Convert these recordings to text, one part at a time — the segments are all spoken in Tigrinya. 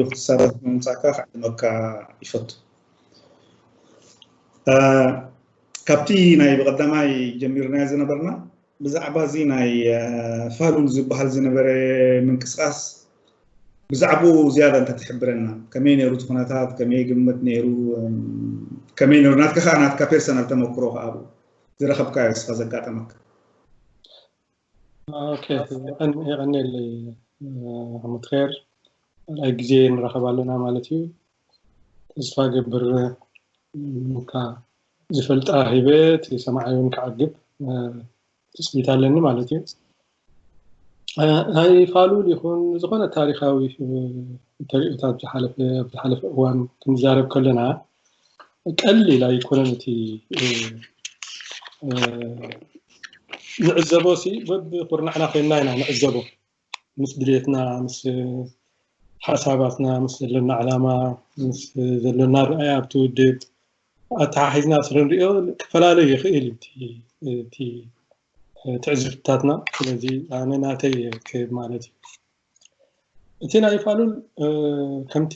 ክትሳተፍ ብምምጻእካ ክዕድመካ ይፈቱ። ካብቲ ናይ ብቐዳማይ ጀሚርናዮ ዝነበርና ብዛዕባ እዚ ናይ ፋሉል ዝበሃል ዝነበረ ምንቅስቃስ ብዛዕባኡ ዝያዳ እንተትሕብረና፣ ከመይ ነይሩ እቲ ኩነታት፣ ከመይ ግምት ነይሩ፣ ከመይ ነይሩ ናትካ ከዓ ናትካ ፐርሰናል ተመክሮ ከዓ ዝረኸብካዮ እስኻ ዘጋጠመካ። ኦኬ፣ የቐንየለይ ሙትኸር፣ ካልኣይ ግዜ ንራኸብ ኣለና ማለት እዩ። ተስፋ ገብር እካ ዝፈልጣ ሂበ እቲ ሰማዓይ እውን ክዓግብ ትፅቢት ኣለኒ ማለት እዩ። ናይ ፋሉል ይኹን ዝኾነ ታሪካዊ ተሪኦታት ዝሓለፈ ኣብ ዝሓለፈ እዋን ክንዛረብ ከለና ቀሊል ኣይኮነን። እቲ ንዕዘቦ ሲ በብኩርናዕና ኮይንና ኢና ንዕዘቦ፣ ምስ ድሌትና፣ ምስ ሓሳባትና፣ ምስ ዘለና ዕላማ፣ ምስ ዘለና ርኣያ ኣብቲ ውድብ ኣተሓሒዝና ስለ ንሪኦ ክፈላለ ይኽእል እዩ እቲ ትዕዝብትታትና። ስለዚ ኣነ ናተይ ክህብ ማለት እዩ። እቲ ናይ ፋሉል ከምቲ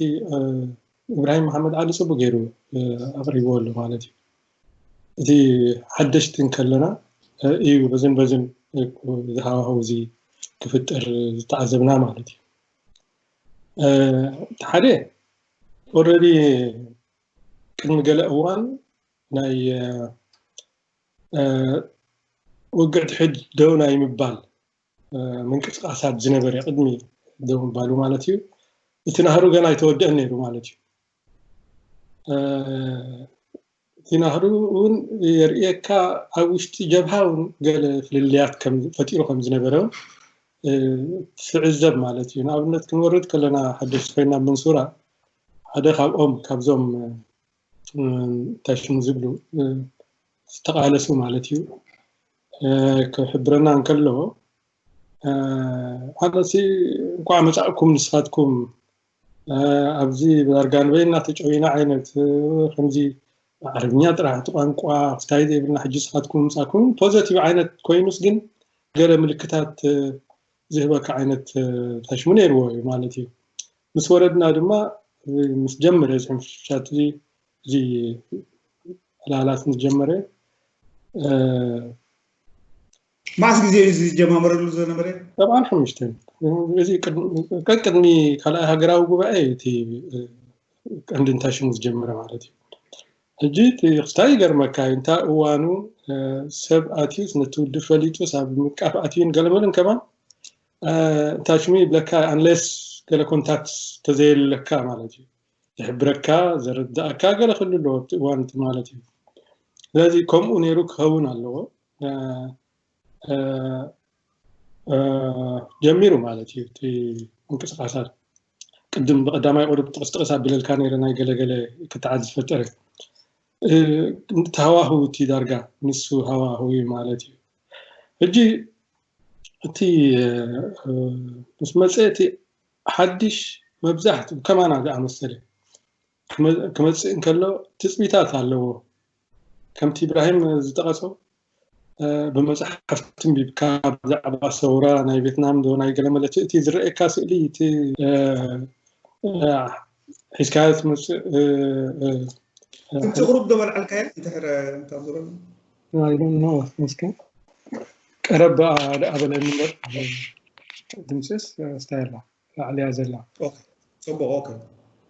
እብራሂም መሓመድ ዓሊ ፅቡቅ ገይሩ ኣቅሪብዎ ኣሎ ማለት እዩ። እቲ ሓደሽቲ እንከለና እዩ በዝን በዝን ዝሃዋህው እዚ ክፍጠር ዝተዓዘብና ማለት እዩ። እቲ ሓደ ኦረዲ ቅድሚ ገለ እዋን ናይ ውግዕ ትሕድ ደው ናይ ምባል ምንቅስቃሳት ዝነበረ ቅድሚ ደው ምባሉ ማለት እዩ። እቲ ናህሩ ገና ኣይተወደአን ነይሩ ማለት እዩ። እቲ ናህሩ እውን የርእየካ ኣብ ውሽጢ ጀብሃ እውን ገለ ፍልልያት ፈጢሩ ከም ዝነበረ ትዕዘብ ማለት እዩ። ንኣብነት ክንወርድ ከለና ሓደሽቲ ኮይና መንሱራ ሓደ ካብኦም ካብዞም እንታይ ሽሙ ዝብሉ ዝተቃለሱ ማለት እዩ ክሕብረና እንከሎ ኣነሲ እንኳዕ መፃእኩም ንስኻትኩም ኣብዚ ዳርጋ ንበይና ተጨዊና ዓይነት ከምዚ ዓረብኛ ጥራሕ እቲ ቋንቋ ክስታይ ዘይብልና ሕጂ ንስኻትኩም ምፃእኩም ፖዘቲቭ ዓይነት ኮይኑስ ግን ገለ ምልክታት ዝህበካ ዓይነት ታሽሙ ነይርዎ እዩ ማለት እዩ። ምስ ወረድና ድማ ምስ ጀመረ እዚ ሕንፍሻት እዚ ዕላላት ምስ ጀመረ መዓስ ግዜ እዩ ዝጀማመረሉ ዝነበረ? ሰብዓን ሓሙሽተን እዚ ቀቅድሚ ካልኣይ ሃገራዊ ጉባኤ እቲ ቀንዲ እንታይ ሽሙ ዝጀመረ ማለት እዩ። ሕጂ ክስታይ ይገርመካ እዩ እንታ እዋኑ ሰብ ኣትዩስ ነቲ ውድብ ፈሊጡስ ኣብ ምቃፍ ኣትዩን ገለመልን ከማን እንታይ ሽሙ ይብለካ unless ገለ ኮንታክት ተዘየለካ ማለት እዩ። ዝሕብረካ ዘረዳእካ ገለ ክህሉ ኣለዎ ኣብቲ እዋን እቲ ማለት እዩ። ስለዚ ከምኡ ነይሩ ክኸውን ኣለዎ። ጀሚሩ ማለት እዩ እቲ ምንቅስቃሳት። ቅድም ብቀዳማይ ቁሩብ ጥቕስ ጥቕስ ኣቢለልካ ነይረ ናይ ገለገለ ክትዓት ዝፈጠረ እቲ ሃዋህው እቲ ዳርጋ ንሱ ሃዋህው እዩ ማለት እዩ። ሕጂ እቲ ምስ መፀ እቲ ሓድሽ መብዛሕትኡ ከማና ዝኣመሰለ ክመፅእ እንከሎ ትፅቢታት ኣለዎ። ከምቲ ኢብራሂም ዝጠቐሶ ብመፅሓፍቲ ንቢብካ ብዛዕባ ሰውራ ናይ ቬትናም ዶ ናይ ገለመለ እቲ ዝረአየካ ስእሊ እቲ ሒዝካዮ ትመፅእ ድምፂ ቁሩብ ዶ በልዓልካዮ እንድሕር እንታ ዞሮ I don't know እስከ ቀረብ ኣበለኒ እምበር ድምፅስ ስታይ ኣላ ላዕሊያ ዘላ ፅቡቅ ኦኬ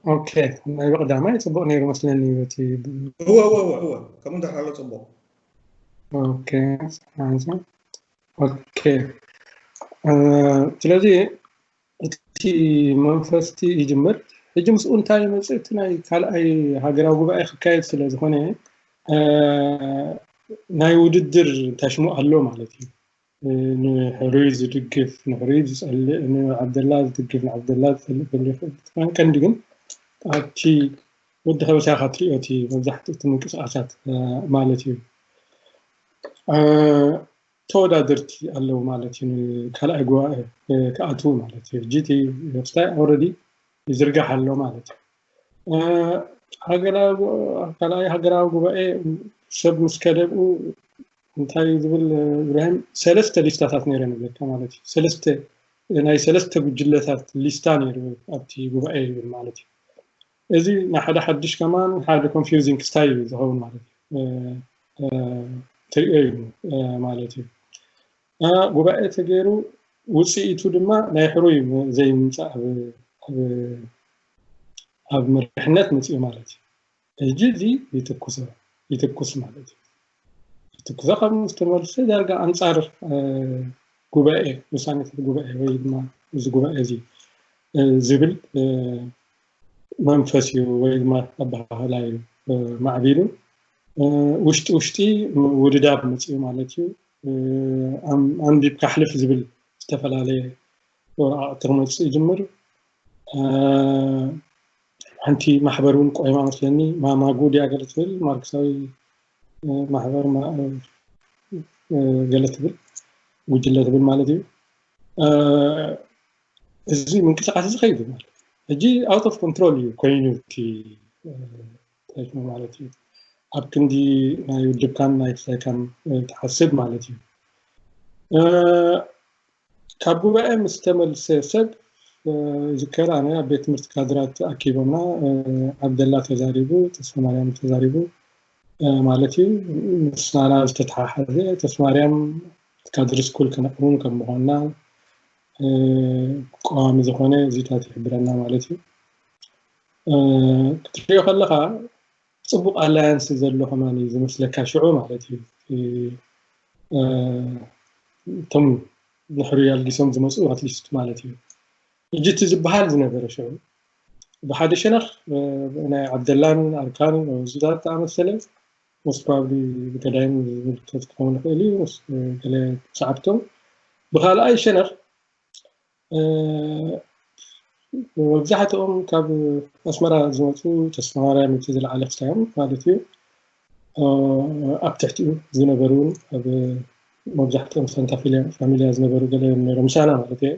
ኦኬ ናይ ብቀዳማይ ፅቡቅ ነይሩ መስለኒ በቲ እወ እወ እወ እወ ከምኡ እንድሕር ኣሎ ፅቡቅ ኦኬ ሓንሳ ኦኬ ስለዚ እቲ መንፈስቲ ይጅምር። ሕጂ ምስኡ እንታይ ይመፅእ? እቲ ናይ ካልኣይ ሃገራዊ ጉባኤ ክካየድ ስለ ዝኾነ ናይ ውድድር እንታይ ሽሙ ኣሎ ማለት እዩ። ንሕሩይ ዝድግፍ ንሕሩይ ዝፀልእ፣ ንዓብደላ ዝድግፍ ንዓብደላ ዝፀልእ ክህሉ ይኽእል። ቀንዲ ግን ኣብቲ ወዲ ከበሳ ኢኻ ትሪኦ እቲ መብዛሕትኡ እቲ ምንቅስቃሳት ማለት እዩ። ተወዳደርቲ ኣለዉ ማለት እዩ። ንካልኣይ ጉባኤ ክኣትዉ ማለት እዩ። ሕጂ እቲ ዌብሳይት ኦረዲ ይዝርጋሕ ኣሎ ማለት እዩ። ካልኣይ ሃገራዊ ጉባኤ ሰብ ምስ ከደብኡ እንታይ ዝብል ኢብራሂም ሰለስተ ሊስታታት ነይረ ንብለካ ማለት እዩ። ሰለስተ ናይ ሰለስተ ጉጅለታት ሊስታ ነይሩ ኣብቲ ጉባኤ ይብል ማለት እዩ። እዚ ንሓደ ሓድሽ ከማን ሓደ ኮንፊውዚንግ ስታይል እዩ ዝኸውን ማለት እዩ። ትሪኦ እዩ ማለት እዩ። ጉባኤ ተገይሩ ውፅኢቱ ድማ ናይ ሕሩይ ዘይምምፃእ ኣብ ምርሕነት መፅኡ ማለት እዩ። ሕጂ እዚ ይትኩሶ ይትኩስ ማለት እዩ። ይትኩሶ ካብ ዝተመልሰ ዳርጋ ኣንፃር ጉባኤ ውሳኔታት ጉባኤ ወይ ድማ እዚ ጉባኤ እዚ ዝብል መንፈስ እዩ ወይ ድማ ኣበሃህላ እዩ ማዕቢሉ ውሽጢ ውሽጢ ውድዳብ መፅኡ ማለት እዩ። ኣንቢብካ ኣሕልፍ ዝብል ዝተፈላለየ ወረቃቅቲ ክመፅእ ይጅምር። ሓንቲ ማሕበር እውን ቆይማ መስለኒ ማማጉ ድያ ገለ ትብል ማርክሳዊ ማሕበር ገለ ትብል ጉጅለ ትብል ማለት እዩ። እዚ ምንቅስቃስ እዚ ከይዱ ማለት ሕጂ ኣውት ኦፍ ኮንትሮል እዩ ኮይኑ እቲ ማለት እዩ። ኣብ ክንዲ ናይ ውድብካን ናይ ክሳይካን ትሓስብ ማለት እዩ። ካብ ጉባኤ ምስ ተመልሰ ሰብ ይዝከር ኣነ ኣብ ቤት ትምህርቲ ካድራት ኣኪቦምና ኣብደላ ተዛሪቡ ተስፋማርያም ተዛሪቡ ማለት እዩ። ምስናና ዝተተሓሓዘ ተስፋማርያም ካድሪ ስኩል ክነቅውን ከም ምኳንና ቀዋሚ ዝኾነ እዚታት ይሕብረና ማለት እዩ። ክትሪኦ ከለካ ፅቡቅ ኣላያንስ ዘሎ ከማን እዩ ዝመስለካ ሽዑ ማለት እዩ። እቶም ንሕሩይ ኣልጊሶም ዝመፁ ኣትሊስት ማለት እዩ። ሕጂ እቲ ዝበሃል ዝነበረ ሽዑ ብሓደ ሸነኽ ናይ ዓብደላን ኣርካን ዝዛት ኣመሰለ ሞስት ፕሮባብሊ ብገዳይም ዝምልከት ክኸውን ይኽእል እዩ። ገለ ሰዓብቶም ብካልኣይ ሸነኽ መብዛሕትኦም ካብ ኣስመራ ዝመፁ ተስፋማርያም እቲ ዝለዓለ ክሳዮም ማለት እዩ። ኣብ ትሕቲኡ ዝነበሩ እውን ኣብ መብዛሕትኦም ሳንታ ፋሚልያ ዝነበሩ ገለ ነይሮም ምሳና ማለት እዩ።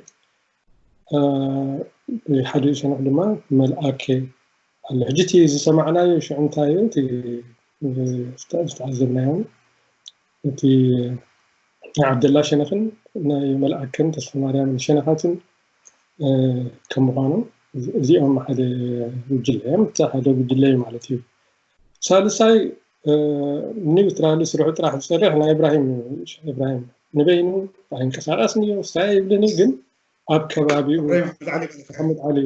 ሓደ ሸነኽ ድማ መልኣከ ኣሎ። ሕጂ እቲ ዝሰማዕናዮ ሽዑ እንታይ እዩ? እቲ ዝተዓዘብናዮ እቲ ናይ ዓብደላ ሸነኽን ናይ መልኣከን ተስፋማርያምን ሸነኻትን ከም ምዃኑ እዚኦም ሓደ ጉጅለ እዮም። እቲ ሓደ ጉጅለ እዩ ማለት እዩ። ሳልሳይ ኒውትራሊ ስርሑ ጥራሕ ዝሰርሕ ናይ እብራሂም እዩ። እብራሂም ንበይኑ ኣይንቀሳቀስን እዩ ሳይ ይብልን ግን ኣብ ከባቢኡ ሓመድ ዓሊ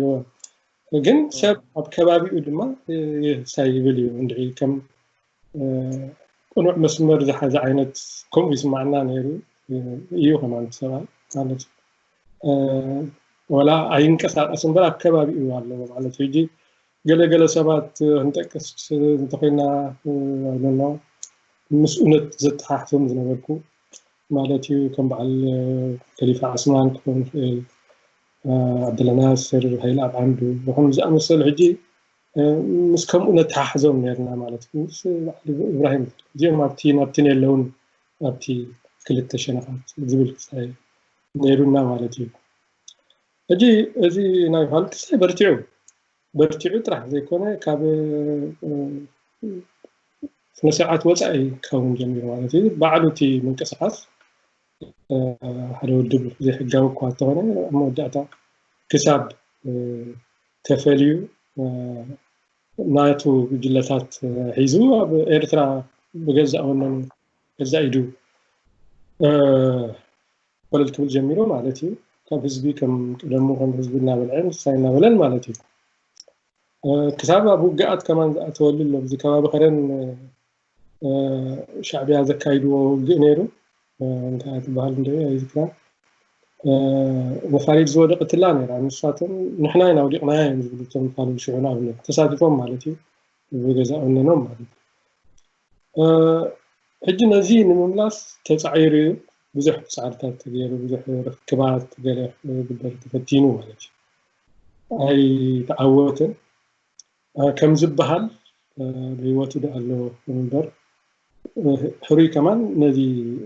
ግን ሰብ ኣብ ከባቢኡ ድማ ሳይ ይብል እዩ። እንድዒ ከም ቅኑዕ መስመር ዝሓዘ ዓይነት ከምኡ ይስማዕና ነይሩ እዩ። ከማን ሰብኣይ ማለት ወላ ኣይንቀሳቀስ እምበር ኣብ ከባቢኡ ኣለዎ ማለት እዩ። ገለገለ ሰባት ክንጠቅስ እንተኮይና ኣይደኖ ምስኡነት ዘተሓሕዞም ዝነበርኩ ማለት እዩ። ከም በዓል ከሊፋ ዓስማን ክኸውን ይኽእል፣ ዓብደላ ናስር፣ ሃይለ ኣብ ዓንዱ ዝኾኑ ዝኣመሰሉ ሕጂ ምስ ከምኡ ነተሓሕዞም ነርና ማለት እዩ። ምስ በዓል እብራሂም እዚኦም ኣብቲ ናብቲ የለውን ኣብቲ ክልተ ሸነኻት ዝብል ክሳይ ነይሩና ማለት እዩ። ሕጂ እዚ ናይ ዮሃንስ ክሳይ በርቲዑ በርቲዑ ጥራሕ ዘይኮነ ካብ ስነ ስርዓት ወፃኢ ክኸውን ጀሚሩ ማለት እዩ። ባዕሉ እቲ ምንቅስቃስ ሓደ ውድብ ዘይሕጋዊ እኳ እንተኾነ ኣብ መወዳእታ ክሳብ ተፈልዩ ናቱ ጉጅለታት ሒዙ ኣብ ኤርትራ ብገዛእ ወነኑ ገዛእ ኢዱ ኮለል ክብል ጀሚሩ ማለት እዩ። ካብ ህዝቢ ከም ቀደሙ ከም ህዝቢ እናበልዐ ንሳይ እናበለን ማለት እዩ። ክሳብ ኣብ ውግኣት ከማን ዝኣተወሉ ኣሎ። እዚ ከባቢ ከረን ሻዕብያ ዘካይድዎ ውግእ ነይሩ። እንታይ ትበሃል እንደ ኣይዝክራ ነፋሪት ዝወደቀትላ ነይራ። ንሳቶም ንሕና ኢና ውዲቕናያ እዮም ዝብሉ እቶም ፋሉል ሽዑ ንኣብነት ተሳቲፎም ማለት እዩ። ብገዛ ወነኖም ማለት እዩ። ሕጂ ነዚ ንምምላስ ተፃዒሩ እዩ። ብዙሕ ፃዕርታት ተገይሩ፣ ብዙሕ ርክባት ገለ ክግበር ተፈቲኑ ማለት እዩ። ኣይተዓወትን። ከም ዝበሃል ብህይወቱ ዶ ኣሎ እምበር ሕሩይ ከማን ነዚ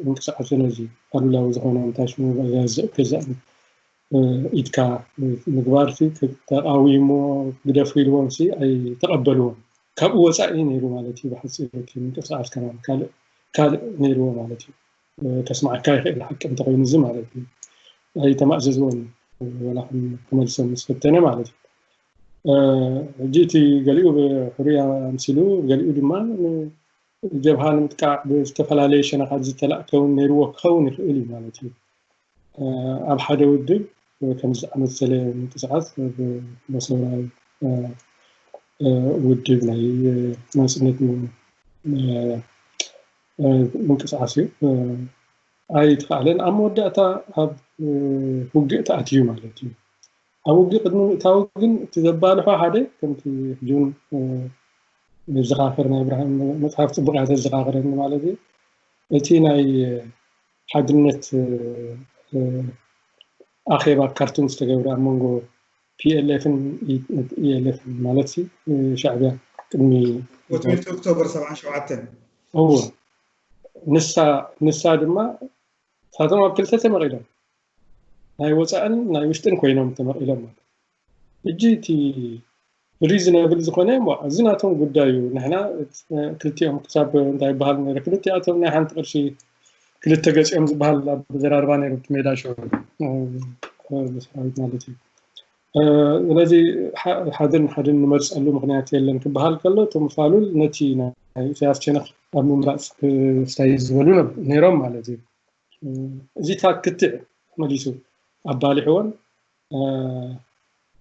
ምንቅስቃስ ነዚ ኣሉላዊ ዝኾነ እንታይ ሽሙ ገዛእ ኢድካ ምግባር ሲ ተቃዊሞ ግደፉ ኢልዎም ሲ ኣይተቀበልዎም። ካብኡ ወፃኢ ነይሩ ማለት እዩ። ብሓፂሩ እቲ ምንቅስቃስ ከማን ካልእ ካልእ ነይርዎ ማለት እዩ። ከስማዓካ ይኽእል ሓቂ እንተኮይኑ እዚ ማለት እዩ። ኣይተማእዘዝዎን። ወላ ክመልሶም ምስ ፈተነ ማለት እዩ። ሕጂ እቲ ገሊኡ ብሕሩይ ኣምሲሉ፣ ገሊኡ ድማ ጀብሃ ንምጥቃዕ ብዝተፈላለየ ሸነኻት ዝተላእከ እውን ነይርዎ ክኸውን ይኽእል እዩ ማለት እዩ። ኣብ ሓደ ውድብ ከምዚ ዝኣመሰለ ምንቅስቃስ ብመሰረታዊ ውድብ ናይ ናጽነት ምንቅስቃስ እዩ። ኣይተኻእለን። ኣብ መወዳእታ ኣብ ውግእ ተኣትዩ ማለት እዩ። ኣብ ውግእ ቅድሚ ምእታዊ ግን እቲ ዘባልሖ ሓደ፣ ከምቲ ሕጂ እውን ዘኻኽር ናይ ብርሃን መጽሓፍ ጽቡቕ እያ ተዘኻኽረኒ ማለት እዩ። እቲ ናይ ሓድነት ኣኼባ ካርቱም ዝተገብረ ኣብ መንጎ ፒኤልኤፍን ኢኤልኤፍን ማለት ሻዕቢያ ቅድሚ ኦክቶበር ሰብዓን ሸውዓተን እዎ ንሳ ንሳ ድማ ሳቶም ኣብ ክልተ ተመቒሎም ናይ ወፃእን ናይ ውሽጥን ኮይኖም ተመቒሎም ማለት ሕጂ እቲ ሪዝነብል ዝኾነ እዚ ናቶም ጉዳይ እዩ። ንሕና ክልቲኦም ክሳብ እንታይ ይበሃል ነረ ክልቲኣቶም ናይ ሓንቲ ቅርሺ ክልተ ገፂኦም ዝበሃል ኣዘራርባ ነይሩ እቲ ሜዳ ሽዑ ሰራዊት ማለት እዩ። ስለዚ ሓድን ሓድን ንመርፀሉ ምክንያት የለን ክበሃል ከሎ እቶም ፋሉል ነቲ ናይ ኢሳያስ ቸነኽ ኣብ ምምራፅ ክስታይ ዝበሉ ነይሮም ማለት እዩ። እዚታት ክትዕ መሊሱ ኣባሊሕዎን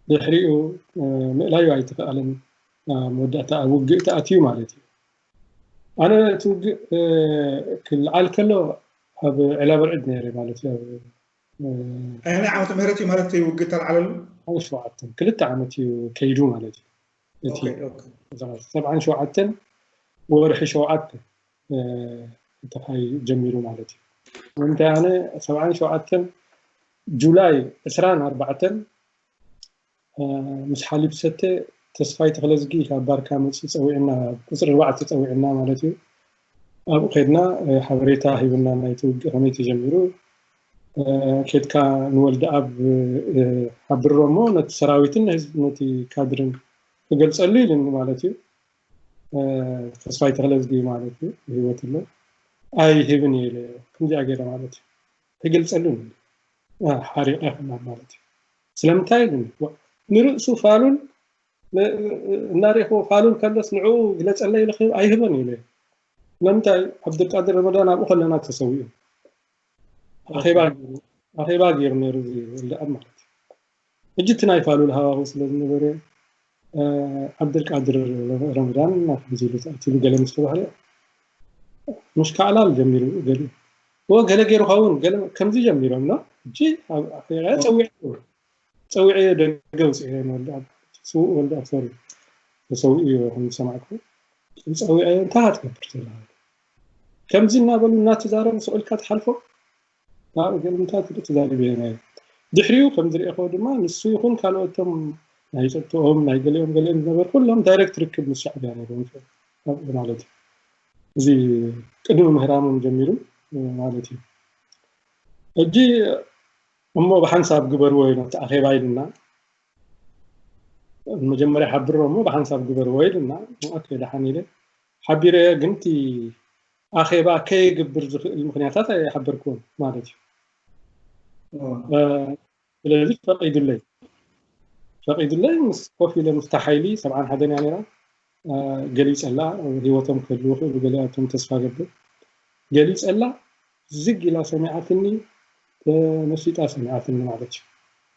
ድሕሪኡ ምእላዩ ኣይተኸኣለን። መወዳእታ ኣብ ውግእ ተኣትዩ ማለት እዩ። ኣነ እቲ ውግእ ክልዓል ከሎ ኣብ ዕላ ብርዕድ ነይረ ማለት እዩ። ኣየናይ ዓመተ ምህረት እዩ ማለት እዩ ውግእ ተልዓለሉ? ኣብ ሸውዓተን ክልተ ዓመት እዩ ከይዱ ማለት እዩ። እቲ ሰብዓን ሸውዓተን ወርሒ ሸውዓተ ተኻይ ጀሚሩ ማለት እዩ። ንምንታይ ኣነ ሰብዓን ሸውዓተን ጁላይ ዕስራን ኣርባዕተን ምስ ሓሊብ ሰተ ተስፋይ ተኽለዝጊ ካብ ባርካ መፂ ፀዊዕና ቁፅሪ ኣርባዕተ ፀዊዕና ማለት እዩ። ኣብኡ ከድና ሓበሬታ ሂብና ናይቲ ውግእ ከመይ ተጀሚሩ ኬድካ ንወልደ ኣብ ሓብሮ እሞ ነቲ ሰራዊትን ህዝብ ነቲ ካድርን ክገልፀሉ ኢልኒ ማለት እዩ። ተስፋይ ተኽለዝጊ ማለት እዩ ብህይወት ኣሎ ኣይህብን እየ ኢለ ከምዚኣ ገይረ ማለት እዩ። ክገልፀሉ ሓሪቐ ማለት እዩ። ስለምንታይ ኢሉኒ ንርእሱ ፋሉል እናሪእኽዎ ፋሉል ከሎስ ንዕኡ ግለፀለይ ኢለ ኣይህቦን ኢለ። ስለምንታይ ዓብደልቃድር ረመዳን ኣብኡ ከለና ተሰዊኡ ኣኼባ ገይሩ ነይሩ እዚ ወልደኣብ ማለት እዩ። ሕጂ እቲ ናይ ፋሉል ሃዋሁ ስለ ዝነበረ ዓብደልቃድር ረመዳን ከምዚ ኢሉ ተኣቲሉ ገለ ምስ ተባህለ ምሽካዕላል ጀሚሩ ገሊኡ እዎ ገለ ገይሩ ኸውን ገለ ከምዚ ጀሚሮም ነው ሕጂ ኣብ ኣኼባ ፀዊዕዎ ፀዊዐዮ ደገ ውፅኤ ወልደኣብ ስውእ ወልደኣብ ሶሪ ተሰዊኡ እዩ ከም ዝሰማዕኩ ፀዊዐዮ እንታይ ክትገብር ዘለካ ከምዚ እናበሉ እናተዛረቡ ስቕ ኢልካ ትሓልፎ ናብኡ ገለ እንታይ ትዛረብ እየ ናይ ድሕሪኡ ከም ዝሪእኹዎ ድማ ንሱ ይኹን ካልኦቶም ናይ ፀጥትኦም ናይ ገሊኦም ገሊኦም ዝነበሩ ኩሎም ዳይሬክት ርክብ ምስ ሻዕቢያ ነይሩ ማለት እዩ። እዚ ቅድሚ ምህራሞም ጀሚሩ ማለት እዩ። ሕጂ እሞ ብሓንሳብ ግበርዎ ኢሉ እቲ ኣኼባ ኢሉና መጀመርያ ሓብሮ እሞ ብሓንሳብ ግበርዎ ኢሉና ኦኬ ደሓን ኢለ ሓቢረ ግን እቲ ኣኼባ ከየግብር ዝኽእል ምክንያታት ኣይሓበርክዎን ማለት እዩ። ስለዚ ፈቒዱለይ ፈቒዱለይ ምስ ኮፍ ኢለ ምስታ ሓይሊ ሰብዓን ሓደን እያ ነይራ ገሊፀላ ህይወቶም ክህልዉ ክእሉ ገሊኣቶም ተስፋ ገብር ገሊፀላ ዝግ ኢላ ሰሚዓትኒ ተመሲጣ ሰሚዓትኒ ማለት እዩ።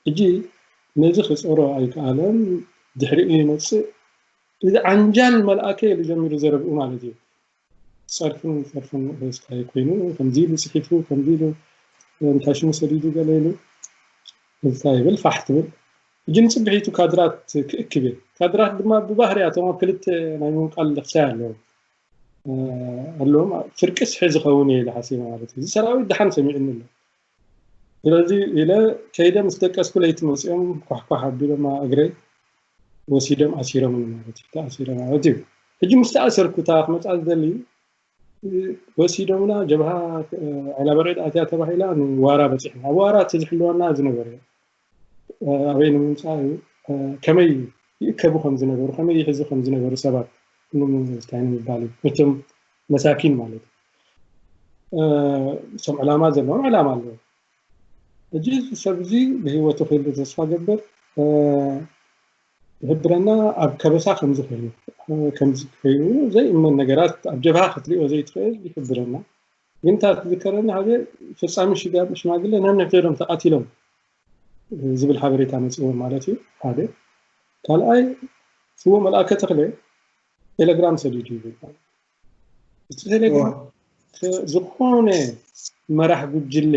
ሕጂ ነዚ ክፀሮ ኣይከኣለን ድሕሪኡ ይመፅእ እዚ ዓንጃል መልኣከ ኢሉ ጀሚሩ ዘረብኡ ማለት እዩ። ፀርፍን ፀርፍን ስታይ ኮይኑ ከምዚ ኢሉ ፅሒፉ ከምዚ ኢሉ እንታይ ሽሙ ሰዲዱ ገለ ኢሉ እንታይ ይብል ፋሕ ትብል ሕጂ ንፅብሒቱ ካድራት ክእክብ እየ። ካድራት ድማ ብባህርያቶም ኣብ ክልተ ናይ ምንቃል ክሳይ ኣለዎም ኣለዎም ፍርቂ ስሒ ዝኸውን እየ ኢለ ሓሲበ ማለት እዩ። እዚ ሰራዊት ደሓን ሰሚዑኒ ኣሎ። ስለዚ ኢለ ከይደ ምስ ደቀስኩ ለይቲ መፂኦም ኳሕኳሕ ኣቢሎም እግረይ ወሲዶም ኣሲሮምኒ ማለት እዩ። ተኣሲረ ማለት እዩ። ሕጂ ምስ ተኣሰርኩ እታ ክመፃ ዝደሊ ወሲዶምና ጀብሃ ዕላበርዒድ ኣትያ ተባሂላ ንዋራ በፂሕና ኣብ ዋራ እቲ ዝሕልወና ዝነበረ ኣበይ ንምምፃእ እዩ ከመይ ይእከቡ ከም ዝነበሩ ከመይ ይሕዙ ከም ዝነበሩ ሰባት እንታይ ንምባል እዩ እቶም መሳኪን ማለት እዩ። እቶም ዕላማ ዘለዎም ዕላማ ኣለዎም። ሕጂ እዚ ሰብ እዚ ብህይወቱ ክህሉ ተስፋ ገብር። ይሕብረና ኣብ ከበሳ ከምዚ ኮይኑ ከምዚ ኮይኑ ዘይእመን ነገራት ኣብ ጀብሃ ክትሪኦ ዘይትኽእል ይሕብረና። ግን እታ ትዝከረኒ ሓደ ፈጻሚ ሽማግለ ነንሕድሕዶም ተቓቲሎም ዝብል ሓበሬታ መፅዎም ማለት እዩ። ሓደ ካልኣይ ስዎ መልኣከ ተኽለ ቴሌግራም ሰዲዱ ይብል። እቲ ቴሌግራም ዝኾነ መራሕ ጉጅለ፣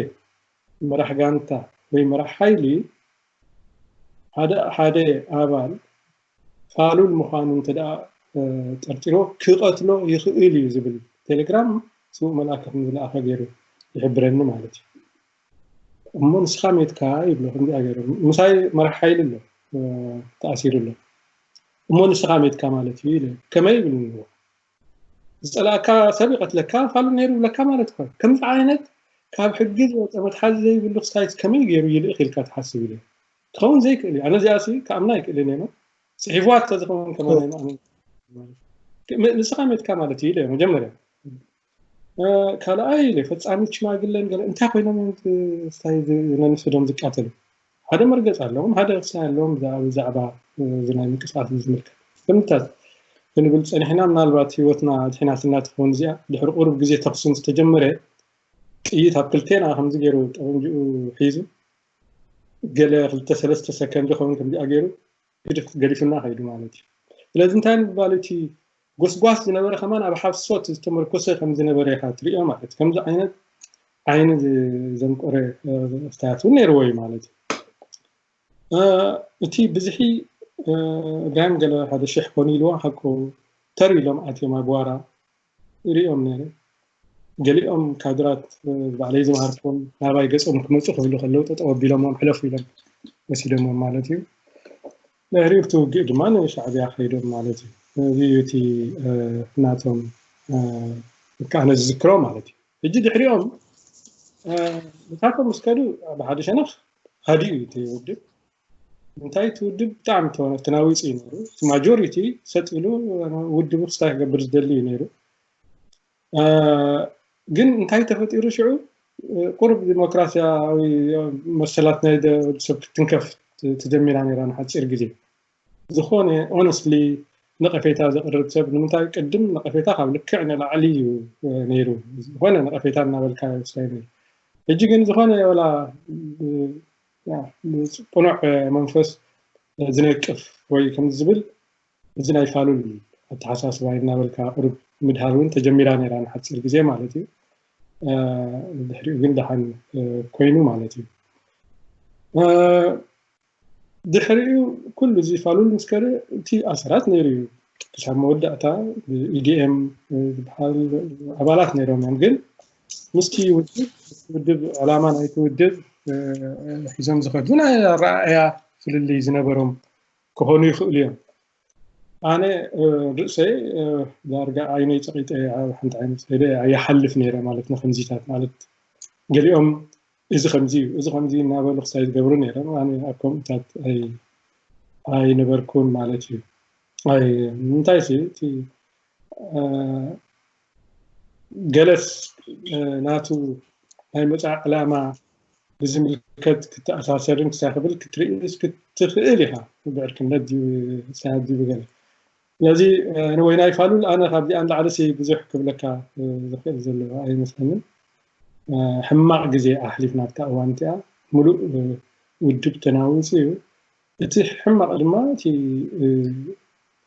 መራሕ ጋንታ ወይ መራሕ ሓይሊ ሓደ ሓደ ኣባል ፋሉል ምዃኑ እንተ ደኣ ጠርጢሮ ክቐትሎ ይኽእል እዩ ዝብል ቴሌግራም ስዉእ መልኣከ ከም ዝለኣኸ ገይሩ ይሕብረኒ ማለት እዩ። እሞ ንስኻ ሜትካ ይብሎ ከምዚኣ ገይሩ ምሳይ መራሕ ሓይሊ ኣሎ ተኣሲሩ ኣሎ። እሞ ንስኻ ሜትካ ማለት እዩ ኢለ ከመይ ይብል ንዎ ዝፀላእካ ሰብ ይቐትለካ ፋሉ ነይሩ ይብለካ ማለት እኮ ከምዚ ዓይነት ካብ ሕጊ ዝወፀ መትሓዚ ዘይብሉ ክስታይት ከመይ ገይሩ ይልእኽ ኢልካ ትሓስብ ኢለ ትኸውን ዘይክእል እዩ። ኣነ እዚኣ ሲ ከኣምና ኣይክእልን እየ። ፅሒፍዋ ተዝኸውን ከማን ንስኻ ሜትካ ማለት እዩ ኢለ መጀመርያ ካልኣይ ኢለ ፈፃሚ ሽማግለን ገለ እንታይ ኮይኖም ስታይ ነንሰዶም ዝቃተሉ ሓደ መርገፅ ኣለዎም ሓደ ክሳይ ኣለዎም ብዛዕባ እዚ ናይ ምንቅስቃስ ዝምልከት ከምታት ክንብል ፀኒሕና ምናልባት ህይወትና ድሕና ስና ትኸውን እዚኣ ድሕሪ ቁሩብ ግዜ ተኽሲ ዝተጀመረ ጥይት ኣብ ክልቴና ከምዚ ገይሩ ጠበንጅኡ ሒዙ ገለ ክልተ ሰለስተ ሰከንድ ኸውን ከምዚኣ ገይሩ ግድፍ ገዲፉና ከይዱ ማለት እዩ። ስለዚ እንታይ ምባል እቲ ጎስጓስ ዝነበረ ከማን ኣብ ሓሶት ዝተመርኮሰ ከም ዝነበረ ኢኻ ትሪኦ ማለት ከምዚ ዓይነት ዓይኒ ዘንቆረ ስታያት እውን ነይርዎ እዩ ማለት እዩ። እቲ ብዝሒ እብራሂም ገለ ሓደ ሽሕ ኮኑ ኢልዎ ሓቁ ተር ኢሎም ኣትዮም ኣግዋራ ይሪኦም ነይረ። ገሊኦም ካድራት ባዕለይ ዝመሃርኩም ናባይ ገጾም ክመፁ ክህሉ ከለዉ ጠጠው ኣቢሎሞም ሕለፉ ኢሎም ወሲዶሞም ማለት እዩ። ድሕሪኡ እቲ ውግእ ድማ ንሻዕቢያ ከይዶም ማለት እዩ። እዚ እዩ እቲ ናቶም ከኣነ ዝዝክሮ ማለት እዩ። ሕጂ ድሕሪኦም ንሳቶም ምስ ከዱ ብሓደ ሸነኽ ሃዲኡ እዩ እቲ ውድብ። እንታይ እቲ ውድብ ብጣዕሚ ተናዊፁ እዩ ነይሩ። እቲ ማጆሪቲ ሰጥ ኢሉ ውድቡ ክስታይ ክገብር ዝደሊ እዩ ነይሩ። ግን እንታይ ተፈጢሩ ሽዑ ቁሩብ ዲሞክራሲያዊ መሰላት ናይ ሰብ ክትንከፍ ተጀሚራ ነይራ ንሓፂር ግዜ። ዝኾነ ኦነስትሊ ነቐፌታ ዘቕርብ ሰብ ንምንታይ ቅድም ነቐፌታ ካብ ልክዕ ንላዕሊ እዩ ነይሩ። ዝኾነ ነቐፌታ እናበልካ ይወስዳይ ነይሩ። ሕጂ ግን ዝኾነ ወላ ቅኑዕ መንፈስ ዝነቅፍ ወይ ከምዚ ዝብል እዚ ናይ ፋሉል ኣተሓሳስባ እናበልካ ቁሩብ ምድሃር እውን ተጀሚራ ነይራ ንሓፂር ግዜ ማለት እዩ። ድሕሪኡ ግን ደሓን ኮይኑ ማለት እዩ። ድሕሪኡ ኩሉ እዚ ፋሉል ምስ ከደ እቲ ኣሰራት ነይሩ እዩ። ክሳብ መወዳእታ ብኢዲኤም ዝበሃል ኣባላት ነይሮም እዮም። ግን ምስቲ ውድብ ውድብ ዕላማ ናይቲ ውድብ ሒዞም ዝኸዱ ናይ ኣረኣእያ ፍልልይ ዝነበሮም ክኾኑ ይኽእሉ እዮም። ኣነ ርእሰይ ዳርጋ ዓይነይ ፀቂጠ ሓንቲ ዓይነት ፀደ ኣይሓልፍ ነይረ ማለት ንከምዚታት ማለት ገሊኦም እዚ ከምዚ እዩ እዚ ከምዚ እናበሉ ክሳይ ዝገብሩ ነይሮም ኣነ ኣብ ከምኡታት ኣይነበርኩን ማለት እዩ። እንታይ ሲ እቲ ገለስ ናቱ ናይ መፃእ ዕላማ ብዝምልከት ክተኣሳሰርን ክሳይ ክብል ክትርእስ ክትኽእል ኢኻ። ብዕርክነት ድዩ ሳያድ ድዩ ብገለ ስለዚ ንወይናይ ፋሉል ኣነ ካብዚኣ ንላዕሊ ሲ ብዙሕ ክብለካ ዝኽእል ዘሎ ኣይመስለንን። ሕማቕ ግዜ ኣሕሊፍና ኣብታ እዋን እቲኣ ሙሉእ ውድብ ተናዊፁ እዩ። እቲ ሕማቕ ድማ እቲ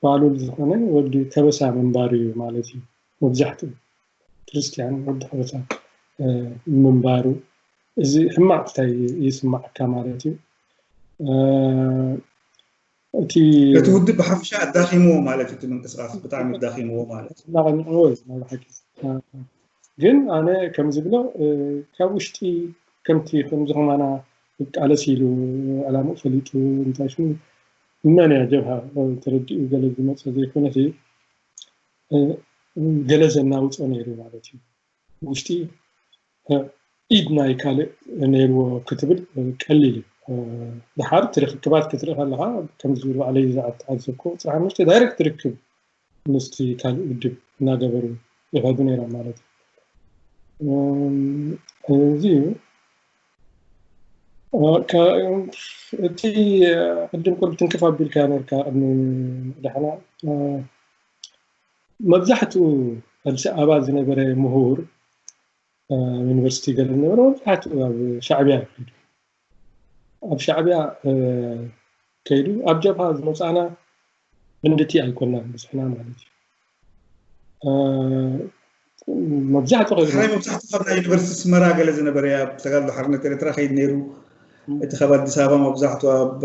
ፋሉል ዝኾነ ወዲ ከበሳ ምንባሩ እዩ ማለት እዩ። መብዛሕትኡ ክርስትያን ወዲ ከበሳ ምንባሩ እዚ ሕማቕ እንታይ ይስማዓካ ማለት እዩ። እቲ እቲ ውድብ ብሓፈሻ ኣዳኺምዎ ማለት እዩ። እቲ ምንቅስቃስ ብጣዕሚ ኣዳኺምዎ ማለት እዩ። እናቐንዕዎ እዩ ናይ ብሓቂ። ግን ኣነ ከም ዝብሎ ካብ ውሽጢ ከምቲ ከምዚ ከማና ክቃለስ ኢሉ ዕላምኡ ፈሊጡ እንታይ ሽሙ መን እያ ጀብሃ ተረዲኡ ገለ ዝመፀ ዘይኮነሲ ገለ ዘናውፆ ነይሩ ማለት እዩ። ውሽጢ ኢድ ናይ ካልእ ነይርዎ ክትብል ቀሊል እዩ። ድሓር እቲ ርክክባት ክትርኢ ከለኻ ከምዚ ዝብል ባዕለይ ዝዓተዓዘብኩ ፅሓ ምሽቲ ዳይሬክት ርክብ ምስቲ ካልእ ውድብ እናገበሩ ይኸዱ ነይሮም ማለት እዩ። እዚ እዩ። እቲ ቅድም ቅድም ትንክፍ ኣቢልካ ነርካ ቅድሚ ድሕና መብዛሕትኡ ኣዲስ ኣበባ ዝነበረ ምሁር ዩኒቨርሲቲ ገለ ዝነበረ መብዛሕትኡ ኣብ ሻዕብያ ከይዱ ኣብ ሻዕብያ ከይዱ ኣብ ጀብሃ ዝመፃና ብንድቲ ኣይኮናን ብዙሕና ማለት እዩ። መብዛሕትኡ ከይዱ ሕራይ መብዛሕትኡ ካብ ናይ ዩኒቨርሲቲ ስመራ ገለ ዝነበረ ኣብ ተጋድሎ ሓርነት ኤርትራ ከይድ ነይሩ። እቲ ካብ ኣዲስ ኣበባ መብዛሕትኡ ኣብ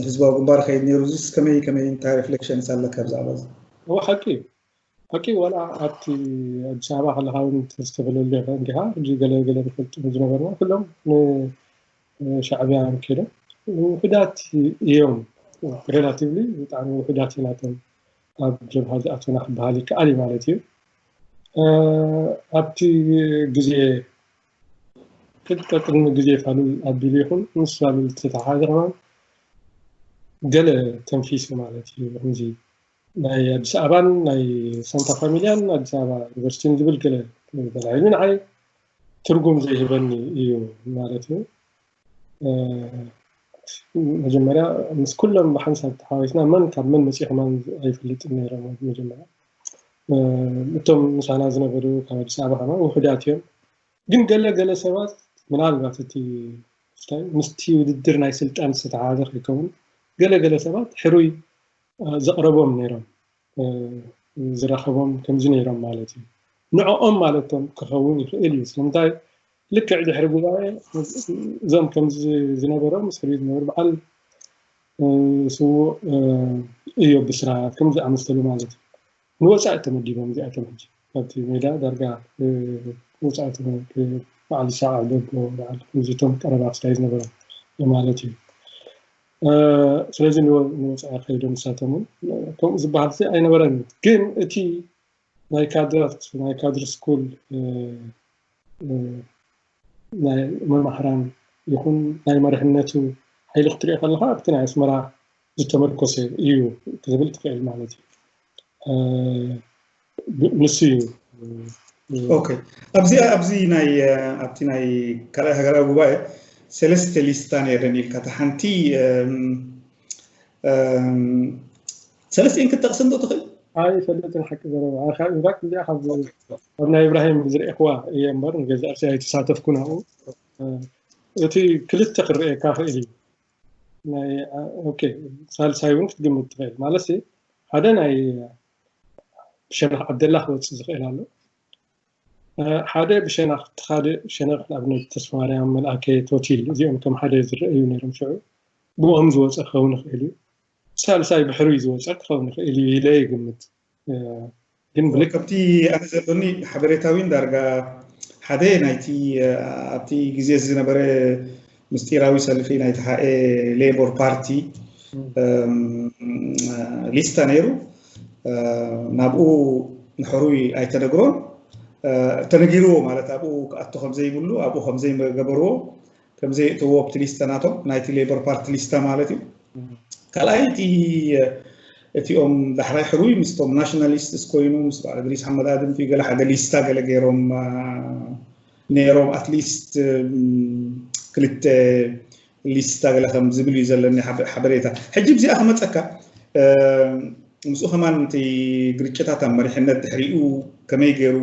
ህዝባዊ ግንባር ከይድ ነይሩ። እዚስ ከመይ ከመይ እንታይ ሪፍሌክሽንስ ኣለካ ብዛዕባ እዚ? እወ ሓቂ እዩ። ሓቂ ዋላ ኣብቲ ኣዲስ ኣበባ ከለካ እውን ዝተፈለለዩ እንዲካ ሕጂ ገለ ገለ ንፈልጡ ዝነበርና ኩሎም ንሻዕብያ እዮም ከይዶም። ውሑዳት እዮም ሬላቲቭሊ ብጣዕሚ ውሑዳት ናቶም ኣብ ጀብሃ ዝኣተና ክበሃል ይከኣል እዩ ማለት እዩ። ኣብቲ ግዜ ቅድሚ ግዜ ፋሉል ኣቢሉ ይኹን ምስ ፋሉል ዝተተሓሓዘ ከማን ገለ ተንፊሱ ማለት እዩ። ከምዚ ናይ ኣዲስ ኣበባን ናይ ሳንታ ፋሚልያን ኣዲስ ኣበባ ዩኒቨርሲቲን ዝብል ገለ ተላዒሉ ንዓይ ትርጉም ዘይህበኒ እዩ ማለት እዩ። መጀመርያ ምስ ኩሎም ብሓንሳብ ተሓዋዊስና መን ካብ መን መፂኡ ከማን ኣይፈልጥን ነይሮም። መጀመርያ እቶም ምሳና ዝነበሩ ካብ ኣዲስ ኣበባ ከማን ውሑዳት እዮም። ግን ገለ ገለ ሰባት ምናልባት እቲ ምስቲ ውድድር ናይ ስልጣን ዝተተሓሓዘ ከይከውን ገለ ገለ ሰባት ሕሩይ ዘቕረቦም ነይሮም ዝረኸቦም ከምዚ ነይሮም ማለት እዩ። ንዕኦም ማለቶም ክኸውን ይኽእል እዩ። ስለምንታይ ልክዕ ድሕሪ ጉባኤ እዞም ከምዚ ዝነበሮም ምስ ሕሩይ ዝነበሩ በዓል ስዉእ እዮ ብስራት ከምዚ ኣመሰሉ ማለት እዩ። ንወፃኢ ተመዲቦም እዚኣቶም ሕጂ ካብቲ ሜዳ ዳርጋ ወፃኢ በዓል ይስሓቅ ደጎ በዓል ከምዚቶም ቀረባ ስታይ ዝነበሮም ማለት እዩ። ስለዚ ንወፃኢ ከይዶም ንሳቶም እውን ከምኡ ዝበሃል ኣይነበረን። ግን እቲ ናይ ካድራት ናይ ካድር ስኩል ናይ መማህራን ይኹን ናይ መሪሕነቱ ሓይሊ ክትሪኦ ከለካ ኣብቲ ናይ ኣስመራ ዝተመርኮሰ እዩ ክትብል ትኽእል ማለት እዩ። ንሱ እዩ። ኦኬ፣ ኣብዚ ኣብዚ ናይ ኣብቲ ናይ ካልኣይ ሃገራዊ ጉባኤ ሰለስተ ሊስታ ነይረን ኢልካ፣ እታ ሓንቲ ሰለስቲኤን ክትጠቕሰን ዶ ትኽእል? ኣይፈልጥን ሓቂ ዘረባ። ኢንፋክት እዚኣ ካብ ናይ ኢብራሂም ዝረእኽዋ እየ እምበር ንገዛእሲ ኣይተሳተፍኩን ኣብኡ። እቲ ክልተ ክረእየካ ክእል እዩ። ናይ ኦኬ፣ ሳልሳይ እውን ክትግምት ትኽእል ማለት ሓደ ናይ ብሸነኽ ዓብደላ ክወፅእ ዝኽእል ኣሎ። ሓደ ብሸነኽ እቲ ካልእ ሸነኽ ንኣብነት ተስፋማርያም፣ መልኣከ፣ ቶቲል እዚኦም ከም ሓደ ዝረኣዩ ነይሮም ሽዑ። ብኦም ዝወፀ ክኸውን ይኽእል እዩ። ሳልሳይ ብሕሩይ ዝወፀ ክኸውን ይኽእል እዩ ኢለ ይግምት። ግን ብልክ ከምቲ ኣነ ዘሎኒ ሓበሬታዊ ዳርጋ ሓደ ናይቲ ኣብቲ ግዜ ዝነበረ ምስጢራዊ ሰልፊ ናይ ተሓኤ ሌቦር ፓርቲ ሊስታ ነይሩ። ናብኡ ንሕሩይ ኣይተነግሮን፣ ተነጊርዎ ማለት ኣብኡ ክኣቱ ከምዘይብሉ ኣብኡ ከምዘይገበርዎ ከምዘይእትዎ ኣብቲ ሊስታ ናቶም ናይቲ ሌቦር ፓርቲ ሊስታ ማለት እዩ። ካልኣይ እቲ እቲኦም ዳሕራይ ሕሩይ ምስቶም ናሽናሊስትስ ኮይኑ ምስ በዓል እድሪስ ሓመድ ኣድም ገለ ሓደ ሊስታ ገለ ገይሮም ነይሮም። ኣትሊስት ክልተ ሊስታ ገለ ከም ዝብል እዩ ዘለኒ ሓበሬታ። ሕጂ ብዚኣ ክመፀካ ምስኡ ከማን እቲ ግርጭታት ኣብ መሪሕነት ድሕሪኡ ከመይ ገይሩ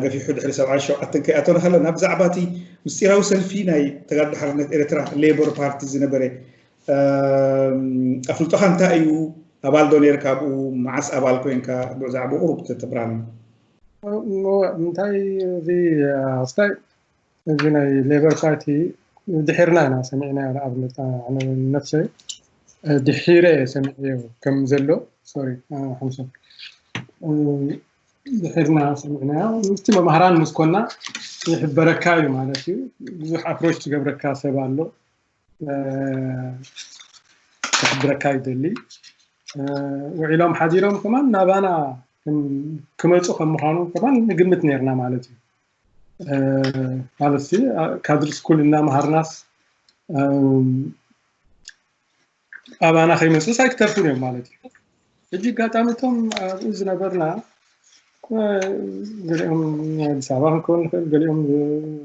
ገፊሑ ድሕሪ ሰብዓን ሸውዓተን ከይኣተወ ንኸለና ብዛዕባ እቲ ምስጢራዊ ሰልፊ ናይ ተጋድሎ ሓርነት ኤርትራ ሌቦር ፓርቲ ዝነበረ ኣፍልጦኻ እንታይ እዩ? ኣባል ዶ ነይርካ ኣብኡ? መዓስ ኣባል ኮንካ? ብዛዕባ ቁሩብ ተተብራኒ። እንታይ እዚ ኣስታይ እዚ ናይ ሌበር ፓርቲ ድሒርና ኢና ሰሚዕናዮ። ንኣብነት ኣነ ነፍሰይ ድሒረ እየ ሰሚዐዮ ከም ዘሎ ሶሪ ሓምሶም ድሒርና ሰሚዕናዮ። ምስቲ መማህራን ምስ ኮና ይሕበረካ እዩ ማለት እዩ። ብዙሕ ኣፕሮች ትገብረካ ሰብ ኣሎ ክሕብረካ ይደሊ። ውዒሎም ሓዲሮም ከማን ናባና ክመፁ ከም ምዃኑ ከማን ንግምት ነርና ማለት እዩ። ማለት ካድሪ ስኩል እናመሃርናስ ኣባና ከይመፅኡስ ኣይክተርፉን እዮም ማለት እዩ። ሕጂ ኣጋጣሚ እቶም ኣብኡ ዝነበርና ገሊኦም ናይ ኣዲስ ኣበባ ክንከውን ንኽእል፣ ገሊኦም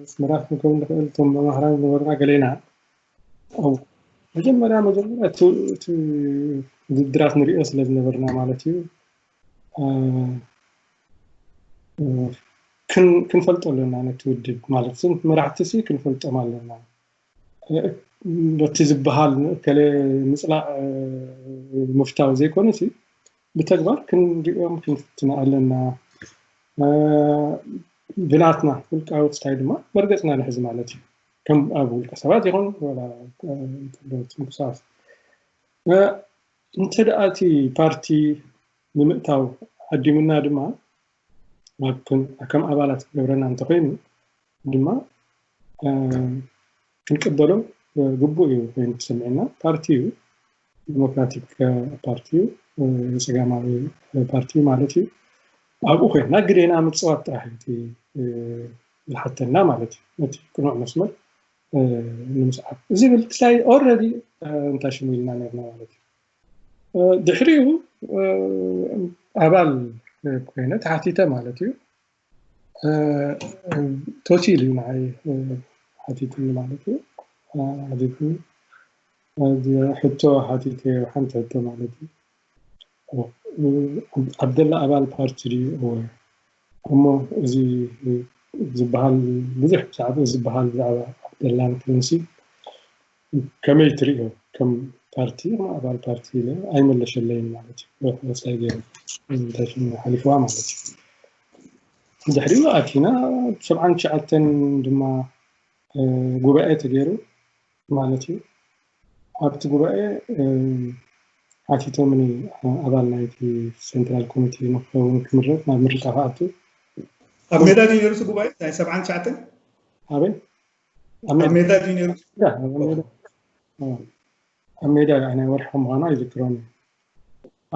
ኣስመራ ክንከውን ንኽእል፣ እቶም መማህራን ዝነበርና ገሌና። መጀመርያ መጀመርያ እቲ ውድድራት ንሪኦ ስለ ዝነበርና ማለት እዩ። ክንፈልጦ ኣለና ነቲ ውድብ ማለት ሲ መራሕቲ ሲ ክንፈልጦም ኣለና። በቲ ዝበሃል ከለ ምፅላእ ምፍታው ዘይኮነ ሲ ብተግባር ክንሪኦም ክንፍትኖ ኣለና። ብናትና ውልቃዊ ክስታይ ድማ መርገፅና ንሕዚ ማለት እዩ። ከም ኣብ ውልቀ ሰባት ይኹን ምንቅስቃስ እንተ ደኣ እቲ ፓርቲ ንምእታው ዓዲሙና ድማ ከም ኣባላት ክገብረና እንተኮይኑ ድማ ክንቅበሎ ግቡእ እዩ ኮይኑ ተሰሚዕና። ፓርቲ እዩ፣ ዲሞክራቲክ ፓርቲ እዩ፣ ፀጋማዊ ፓርቲ ማለት እዩ። ኣብኡ ኮይና ግዴና ምፅዋት ጥራሕ እቲ ዝሓተና ማለት እዩ። ነቲ ቅኑዕ መስመር ንምስዓብ እዚ ብል ክሳይ ኦረዲ እንታይ ሽሙ ኢልና ነርና ማለት እዩ። ድሕሪኡ ኣባል ኮይነ ተሓቲተ ማለት እዩ። ቶቲል እዩ ንዓይ ሓቲትኒ ማለት እዩ። ሓቲትኒ ሕቶ ሓቲተ ሓንቲ ሕቶ ማለት እዩ። ዓብደላ ኣባል ፓርቲ ድዩ? እወ። እሞ እዚ ዝበሃል ብዙሕ ብዛዕባ ዝበሃል ብዛዕባ ዓብደላን ክንሲ ከመይ ትርእዮ? ከም ፓርቲ፣ ከም ኣባል ፓርቲ ኢለ ኣይመለሸለይን ማለት እዩ። ወሳይ ገይሩ ሓሊፍዋ ማለት እዩ። ድሕሪኡ ኣቲና ሰብዓን ትሽዓተን ድማ ጉባኤ ተገይሩ ማለት እዩ። ኣብቲ ጉባኤ ሓቲቶምኒ ኣባል ናይቲ ሴንትራል ኮሚቴ ንክኸውን ክምረጥ ናብ ምርጫ ክኣቱ። ኣብ ሜዳ ድዩ ነይሩ እቲ ጉባኤ ናይ ሰብዓን ትሽዓተን? ኣበይ? ኣብ ሜዳ ድዩ ነይሩ? ኣብ ሜዳ ናይ ወርሒ ምዃኑ ኣይዝክሮን እዩ።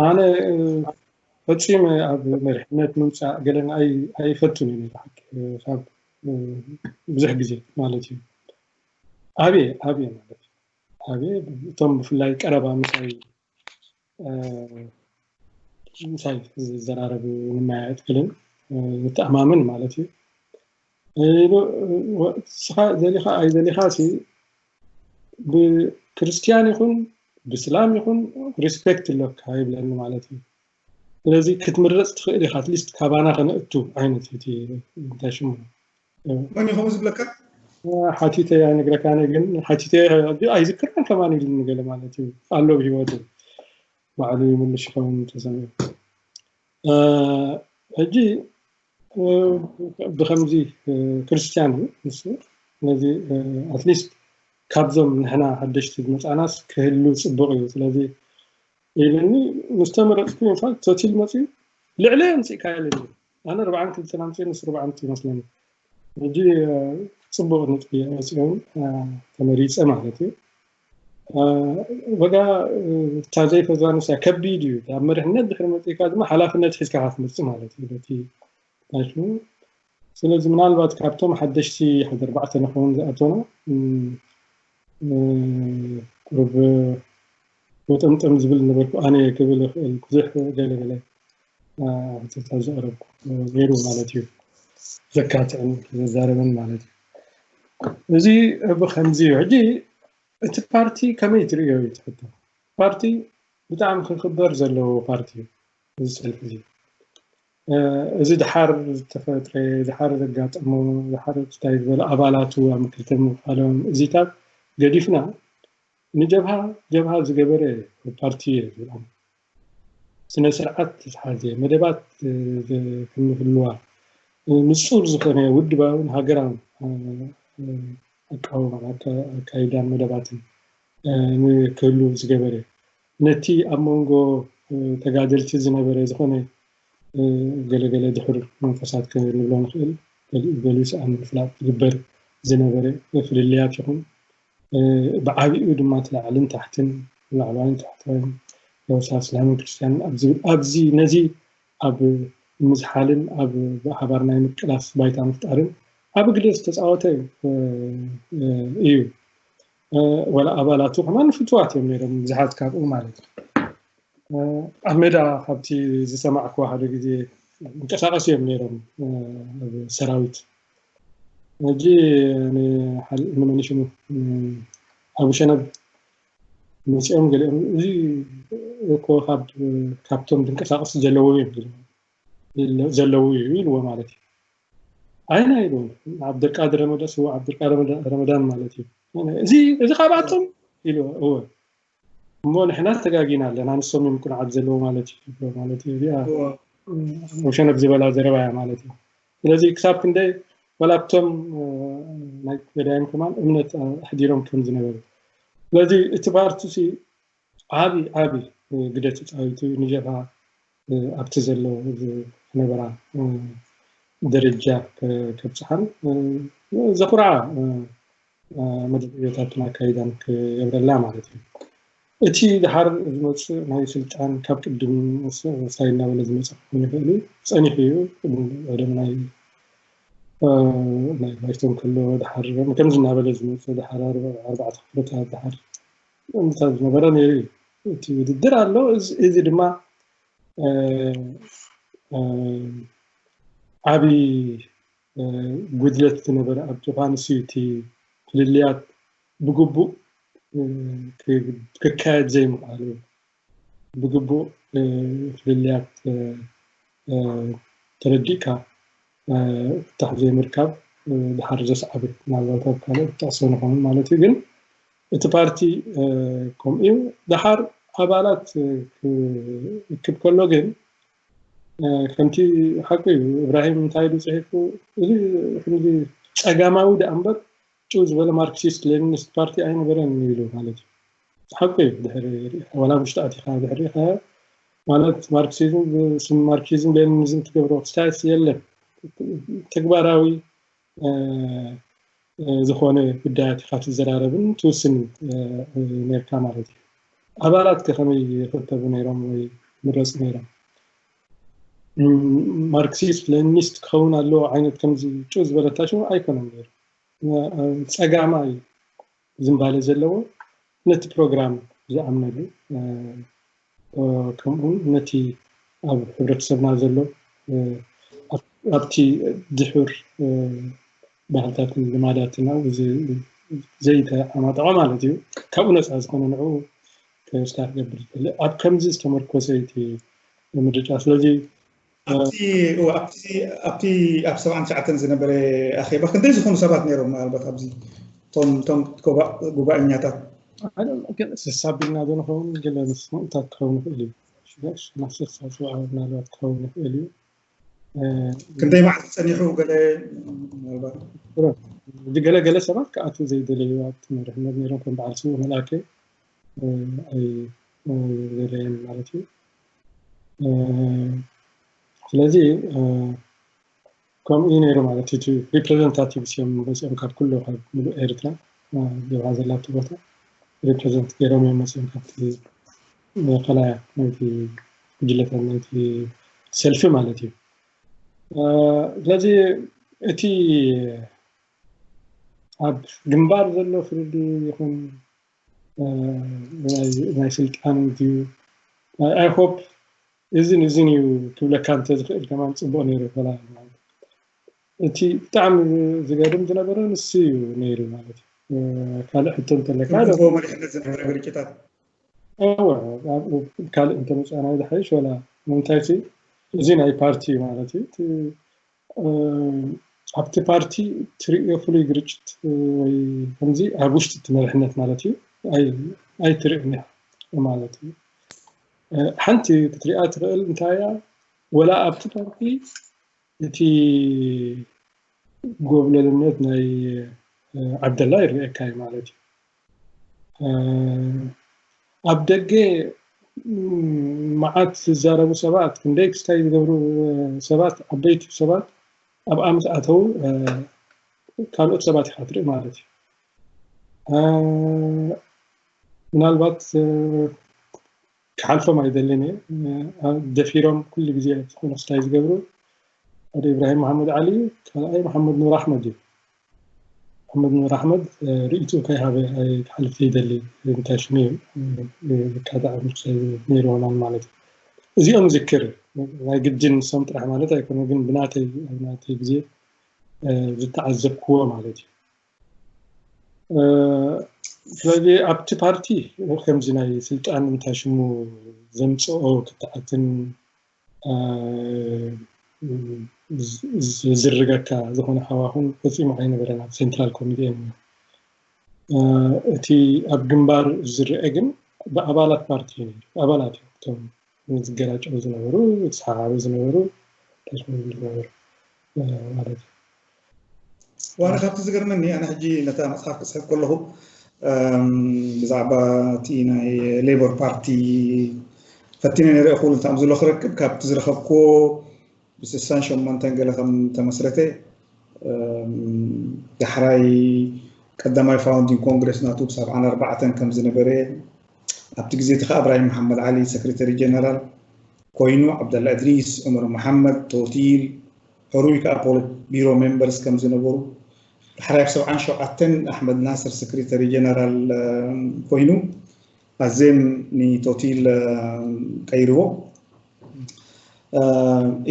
ኣነ ፈፂመ ኣብ መሪሕነት ምምፃእ ገለን ኣይፈቱን እዩ። ካብ ብዙሕ ግዜ ማለት እዩ። ኣብየ ኣብየ ማለት እዩ። ኣብየ እቶም ብፍላይ ቀረባ ምሳይ ምሳይ ዝዘራረቡ ንመያየጥ ክልን ንተኣማምን ማለት እዩ። ንስኻ ዘሊኻ ኣይዘሊኻ ሲ ብክርስትያን ይኹን ብስላም ይኹን ሪስፔክት ኣለካ ይብለኒ ማለት እዩ። ስለዚ ክትምረፅ ትኽእል ኢኻ፣ ኣትሊስት ካባና ከነእቱ ዓይነት እቲ እንታይ ሽሙ መን ይኸውን ዝብለካ? ሓቲተ ኣይነግረካነ ግን ሓቲተ ኣይዝክርን ከማን ኢሉኒ ገለ ማለት እዩ ኣሎ ብሂወቱ ባዕሉ ይምልሽ ይኸውን ተሰሚዑ። ሕጂ ብከምዚ ክርስትያን እዩ ንሱ። ስለዚ ኣትሊስት ካብዞም ንሕና ሓደሽቲ ዝመፃናስ ክህሉ ፅቡቅ እዩ። ስለዚ ኢልኒ ምስ ተመረፅኩ ኢንፋክት ቶቲል መፅኡ ልዕለ ኣምፅእካ ኢልኒ። ኣነ ኣርባዓን ክልተን ኣምፅእ ንሱ ኣርባዓን ይመስለኒ። ሕጂ ፅቡቅ ነጥቢ ኣምፅኦም ተመሪፀ ማለት እዩ። በጋ እታ ዘይፈዛኑሳ ከቢድ እዩ። ኣብ መሪሕነት ድሕሪ መፅእካ ድማ ሓላፍነት ሒዝካ ክትመፅእ ማለት እዩ። በቲ ናሽሙ ስለዚ ምናልባት ካብቶም ሓደሽቲ ሓደ ኣርባዕተ ንኸውን ዝኣቶና ቁሩብ ወጠምጠም ዝብል ነበርኩ ኣነ ክብል ይኽእል ብዙሕ ገለገለ ሕቶታት ዘቕረብኩ ነይሩ ማለት እዩ። ዘካትዕን ዘዛረብን ማለት እዩ። እዚ ብከምዚ እዩ። ሕጂ እቲ ፓርቲ ከመይ ትርእዮ እዩ ትሕቶ? ፓርቲ ብጣዕሚ ክኽበር ዘለዎ ፓርቲ እዩ። እዚ ሰልፊ እዚ እዚ ድሓር ዝተፈጥረ ድሓር ዘጋጠሞ ድሓር እንታይ ዝበለ ኣባላቱ ኣመክልተ ምባሎም እዚታት ገዲፍና ንጀብሃ ጀብሃ ዝገበረ ፓርቲ እየ ዝብሎም። ስነ ስርዓት ዝሓዘ መደባት ክንህልዋ ንፁር ዝኾነ ውድባውን ሃገራውን ኣቃውማ ኣካይዳን መደባትን ንክህሉ ዝገበረ ነቲ ኣብ መንጎ ተጋደልቲ ዝነበረ ዝኾነ ገለገለ ድሑር መንፈሳት ክንብሎ ንኽእል ገሊኡ ገሊኡ ሰኣን ምፍላጥ ዝግበር ዝነበረ ፍልልያት ይኹን ብዓቢኡ ድማ እቲ ላዕልን ታሕትን ላዕለዋይን ታሕተዋይን ጎሳ እስላምን ክርስትያንን ኣብ ዝብል ኣብዚ ነዚ ኣብ ምዝሓልን ኣብ ብሓባር ናይ ምቅላስ ባይታ ምፍጣርን ዓቢ ግደ ዝተፃወተ እዩ። ወላ ኣባላቱ ከማን ፍትዋት እዮም ነይሮም ብዙሓት ካብኡ ማለት እዩ። ኣብ ሜዳ ካብቲ ዝሰማዕኩዎ ሓደ ግዜ ይንቀሳቐሱ እዮም ነይሮም ኣብ ሰራዊት። ሕጂ ንመን ሽሙ ኣብ ሸነብ መፂኦም ገሊኦም እዚ እኮ ካብቶም ዝንቀሳቐሱ ዘለዉ እዮም ዘለዉ እዩ ኢልዎ ማለት እዩ። ኣይና ኢሉ ዓብደልቃድር ረመዳን ስዋ ዓብደልቃድር ረመዳን ማለት እዩ። እዚ እዚ ካብኣቶም ኢሉ እወ እሞ ንሕና ተጋጊና ኣለና ንሶም እዮም ቅኑዓት ዘለዎ ማለት እዩ ማለት እዩ። እዚኣ ሸነብ ዝበላ ዘረባ እያ ማለት እዩ። ስለዚ ክሳብ ክንደይ ወላ ኣብቶም ናይ ገዳይም ከማን እምነት ኣሕዲሮም ከም ዝነበሩ ስለዚ እቲ ፓርቲ ዓቢ ዓቢ ግደ ተፃዊቱ ንጀብሃ ኣብቲ ዘሎ ዝነበራ ደረጃ ከብፅሓን ዘኹርዓ መደብዮታትን ኣካይዳን ክገብረላ ማለት እዩ። እቲ ድሓር ዝመፅእ ናይ ስልጣን ካብ ቅድም ሳይ እናበለ ዝመፅእ ክኾን ይኽእል እዩ፣ ፀኒሑ እዩ። ቅድሚ ቀደም ናይ ናይ ባይቶም ከሎ ድሓር ከምዚ እናበለ ዝመፅእ ድሓር ኣርባዕተ ክፍለታት ድሓር እንታ ዝነበረ ነይሩ እዩ። እቲ ውድድር ኣሎ። እዚ ድማ ዓብዪ ጉድለት ዝነበረ ኣብቲ ኳንሲ እቲ ፍልልያት ብግቡእ ክካየድ ዘይምኽኣሉ ብግቡእ ፍልልያት ተረዲእካ ፍታሕ ዘይምርካብ ድሓር ዘስዓበ ምናልባት ኣብ ካልእ ክጠቕሶ ንኾኑ ማለት እዩ። ግን እቲ ፓርቲ ከምኡ እዩ። ድሓር ኣባላት ክእክብ ከሎ ግን ከምቲ ሓቂ እዩ። እብራሂም እንታይ ኢሉ ፅሒፉ እዚ ከምዚ ፀጋማዊ ደኣ እምበር ጭው ዝበለ ማርክሲስት ሌኒኒስት ፓርቲ ኣይነበረን ኢሉ ማለት እዩ። ሓቂ እዩ። ድሕሪ ዋላ ውሽጢ ኣቲኻ ድሕሪ ማለት ማርክሲዝም ስም ማርክሲዝም ሌኒኒዝም ትገብሮ ክስታይስ የለን። ተግባራዊ ዝኾነ ጉዳያት ኢኻ ትዘራረብን ትውስን ነርካ ማለት እዩ። ኣባላት ከ ከመይ ይኽተቡ ነይሮም ወይ ምረፁ ነይሮም? ማርክሲስት ሌኒኒስት ክኸውን ኣለዎ ዓይነት ከምዚ ጭው ዝበለታ ሽሙ ኣይኮነን ነይሩ። ፀጋማይ ዝንባለ ዘለዎ ነቲ ፕሮግራም ዝኣምነሉ ከምኡውን ነቲ ኣብ ሕብረተሰብና ዘሎ ኣብቲ ድሑር ባህልታትን ልማዳትን ኣብኡ ዘይተዓማጠቐ ማለት እዩ። ካብኡ ነፃ ዝኾነ ንዕኡ ተስፋ ክገብር ዝኽእል ኣብ ከምዚ ዝተመርኮሰ እቲ ምርጫ። ስለዚ ኣብቲ ኣብቲ ኣብቲ ኣብ ሰብዓን ትሽዓተን ዝነበረ ኣኼባ ክንደይ ዝኾኑ ሰባት ነይሮም? ምናልባት ኣብዚ እቶም እቶም ጉባእኛታት ስሳ ቢልና ዶ ንኸውን ገለ ምስ ምእታት ክኸውን ይኽእል እዩ። ሽዱሽተ ናብ ስሳ ሰብዓ ምናልባት ክኸውን ይኽእል እዩ። ክንደይ መዓልቲ ጸኒሑ ገለ ምናልባት ገለ ገለ ሰባት ክኣትዉ ዘይደለዩ ኣብቲ መሪሕነት ነይሮም ከም በዓል ስዉእ መልኣከ ኣይደለየን ማለት እዩ። ስለዚ ከምኡ እዩ ነይሩ ማለት እዩ። እቲ ሪፕሬዘንታቲቭስ እዮም መፂኦም ካብ ኩሉ ካብ ሙሉእ ኤርትራ ጀብሃ ዘላቱ ቦታ ሪፕሬዘንት ገይሮም እዮም መፂኦም ካብቲ መፈላያ ናይቲ ጉጅለታት ናይቲ ሰልፊ ማለት እዩ። ስለዚ እቲ ኣብ ግንባር ዘሎ ፍርዲ ይኹን ናይ ስልጣን ድዩ I hope እዝን እዝን እዩ ክብለካ እንተዝኽእል ከማን ፅቡቕ ነይሩ ይኮላ። እቲ ብጣዕሚ ዝገርም ዝነበረ ንሱ እዩ ነይሩ ማለት እዩ። ካልእ ሕቶ እንተለካ መሪሕነት ዝነበረ ግርጭታት ካልእ እንተመፅኣና ዝሓይሽ ወላ ንምንታይ እዚ ናይ ፓርቲ ማለት እዩ ኣብቲ ፓርቲ ትርእዮ ፍሉይ ግርጭት ወይ ከምዚ ኣብ ውሽጢ እቲ መሪሕነት ማለት እዩ ኣይትርእን ማለት እዩ። ሓንቲ ክትሪኣ ትኽእል እንታይ እያ ወላ ኣብቲ ፓርቲ እቲ ጎብለልነት ናይ ዓብደላ ይረኣየካ እዩ ማለት እዩ። ኣብ ደገ መዓት ዝዛረቡ ሰባት ክንደይ ክስታይ ዝገብሩ ሰባት ዓበይቲ ሰባት ኣብ ኣምስ ኣተው ካልኦት ሰባት ኢኻ ትርኢ ማለት እዩ። ምናልባት ክሓልፎም ኣይደልን እየ። ደፊሮም ኩሉ ግዜ ዝኾነ ክስታይ ዝገብሩ ሓደ ኢብራሂም መሓመድ ዓሊ እዩ፣ ካልኣይ መሓመድ ኑር ኣሕመድ እዩ። መሓመድ ኑር ኣሕመድ ርእይትኡ ከይሃበ ኣይክሓልፍ ዘይደሊ እንታይ ሽሙ እዩ ዝካታዕ ነይርዎናን ማለት እዩ። እዚኦም ዝክር ናይ ግድን ንሶም ጥራሕ ማለት ኣይኮነ፣ ግን ብናተይ ኣብ ናተይ ግዜ ዝተዓዘብክዎ ማለት እዩ። ስለዚ ኣብቲ ፓርቲ ከምዚ ናይ ስልጣን እንታይ ሽሙ ዘምፅኦ ክትዓትን ዝዝርገካ ዝኾነ ሃዋሁን ፈፂሙ ኣይነበረን ኣብ ሴንትራል ኮሚቴ። እቲ ኣብ ግንባር ዝረአ ግን ብኣባላት ፓርቲ እዩ፣ ኣባላት እዮም እቶም ዝገራጨው ዝነበሩ፣ ዝሰሓሓቡ ዝነበሩ፣ ዝነበሩ ማለት እዩ። ዋና ካብቲ ዝገርመኒ ኣነ ሕጂ ነታ መፅሓፍ ክፅሕፍ ከለኹ ብዛዕባ እቲ ናይ ሌቦር ፓርቲ ፈቲነ ነረ እኹል እንታም ዝሎ ክረክብ ካብቲ ዝረኸብክዎ ብስሳን ሸሞንተን ገለ ከም ተመስረተ ዳሕራይ ቀዳማይ ፋውንዲንግ ኮንግረስ ናቱ ብሰብዓን ኣርባዕተን ከም ዝነበረ ኣብቲ ግዜ እቲ ከዓ እብራሂም መሓመድ ዓሊ ሰክሬተሪ ጀነራል ኮይኑ ዓብደላ እድሪስ ዑመር መሓመድ ቶቲል ሕሩይ ከዓ ፖሊት ቢሮ ሜምበርስ ከም ዝነበሩ ዳሕራይ ኣብ ሰብዓን ሸውዓተን ኣሕመድ ናስር ሰክሬተሪ ጀነራል ኮይኑ ኣዜም ንቶቲል ቀይርዎ።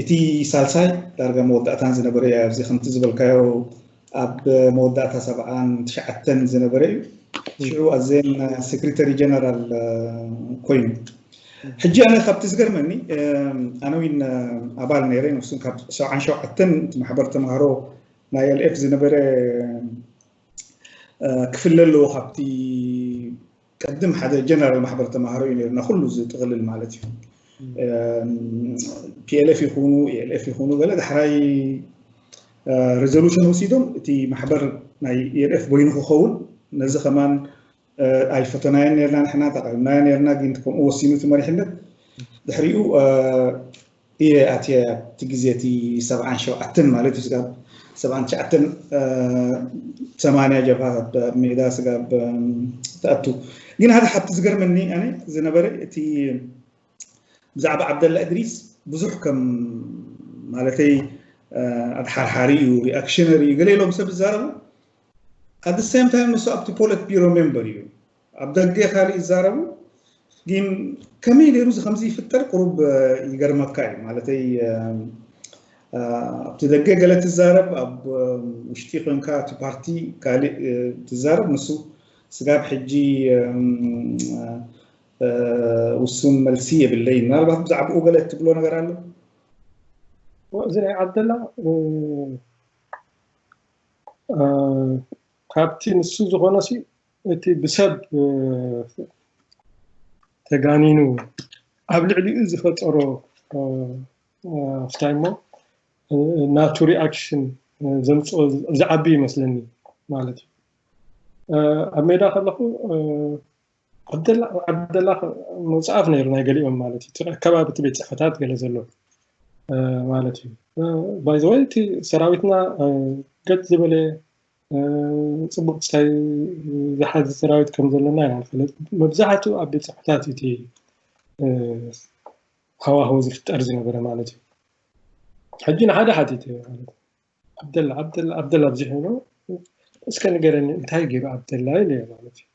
እቲ ሳልሳይ ዳርጋ መወዳእታን ዝነበረ ኣብዚ ከምቲ ዝበልካዮ ኣብ መወዳእታ ሰብዓን ትሽዓተን ዝነበረ እዩ። ሽዑ ኣዜም ሰክሬተሪ ጀነራል ኮይኑ ሕጂ ኣነ ካብቲ ዝገርመኒ ኣነ ዊን ኣባል ነይረ ንሱን ካብ ሰብዓን ሸውዓተን እቲ ማሕበር ተምሃሮ ናይ ኤልኤፍ ዝነበረ ክፍለ ኣለዎ ካብቲ ቅድም ሓደ ጀነራል ማሕበር ተምሃሮ እዩ ነይሩ ኩሉ ዝጥቕልል ማለት እዩ። ፒኤልኤፍ ይኹኑ ኤልኤፍ ይኹኑ ገለ ዳሕራይ ሬዞሉሽን ወሲዶም እቲ ማሕበር ናይ ኤልኤፍ በይኑ ክኸውን ነዚ ከማን ኣይፈተናዮን ነርና ንሕና ተቃሪብናዮ ነርና ግን ከምኡ ወሲኑ እቲ መሪሕነት ድሕሪኡ እየ ኣትየ ኣብቲ ግዜ እቲ ሰብዓን ሸውዓተን ማለት እዩ ስጋብ ሰብዓን ትሽዓተን ሰማንያ ጀብሃ ኣብ ሜዳ ስጋብ ተኣቱ ግን ሓደ ሓብቲ ዝገርመኒ ኣነ ዝነበረ እቲ ብዛዕባ ዓብደላ እድሪስ ብዙሕ ከም ማለተይ ኣድሓርሓሪ እዩ ሪኣክሽነሪ እዩ ገለ ኢሎም ሰብ ዝዛረቡ ኣት ሴም ታይም ንሱ ኣብቲ ፖለት ቢሮ ሜምበር እዩ ኣብ ደገ ካልእ ይዛረቡ ግን ከመይ ገይሩ እዚ ከምዚ ይፍጠር ቁሩብ ይገርመካ እዩ ማለተይ ኣብቲ ደገ ገለ ትዛረብ ኣብ ውሽጢ ኮንካ እቲ ፓርቲ ካልእ ትዛረብ ንሱ ስጋብ ሕጂ ውሱን መልሲ የብለይ ምናልባት ብዛዕባኡ ገለ ትብሎ ነገር ኣሎ እዚ ናይ ዓብደላ ካብቲ ንሱ ዝኾነ ሲ እቲ ብሰብ ተጋኒኑ ኣብ ልዕሊኡ ዝፈጠሮ ፍታይ እሞ ናቱ ሪኣክሽን ዘምፅኦ ዝዓቢ ይመስለኒ ማለት እዩ ኣብ ሜዳ ከለኹ ዓብደላ መፅኣፍ ነይሩ ናይ ገሊኦም ማለት እዩ ከባቢ እቲ ቤት ፅሕፈታት ገለ ዘሎ ማለት እዩ ባይዘወይ እቲ ሰራዊትና ገጥ ዝበለ ፅቡቅ ክስታይ ዝሓዚ ሰራዊት ከም ዘለና ኢና ንፈልጥ መብዛሕትኡ ኣብ ቤት ፅሕፈታት እቲ ሃዋህው ዝፍጠር ዝነበረ ማለት እዩ ሕጂ ንሓደ ሓቲት ማለት ዓብደላ ዓብደላ ዓብደላ ኣብዚሑ ሎ እስከ ንገረኒ እንታይ ገይሩ ዓብደላ ኢለ ማለት እዩ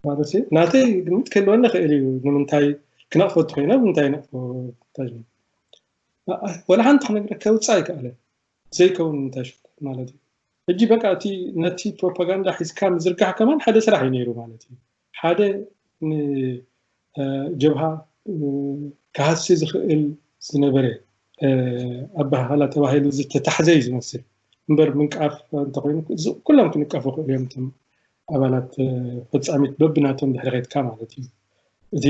ማለት ናተይ ግምት ክህልወኒ ክእል እዩ ንምንታይ ክነቕፎ እንተኮይና ብምንታይ ነቕፎ ወላ ሓንቲ ክነግረ ከውፃእ ኣይከኣለ ዘይከውን ምንታይ ሽኩር ማለት እዩ ሕጂ በቃ እቲ ነቲ ፕሮፓጋንዳ ሒዝካ ምዝርጋሕ ከማን ሓደ ስራሕ እዩ ነይሩ ማለት እዩ ሓደ ንጀብሃ ክሃሲ ዝኽእል ዝነበረ ኣባሃህላ ተባሂሉ ዝተታሕዘ እዩ ዝመስል እምበር ምንቃፍ እንተኮይኑ ኩሎም ክንቀፉ ክእሉ እዮም እቶም ኣባላት ፈፃሚት በብናቶም ድሕሪ ከድካ ማለት እዩ እቲ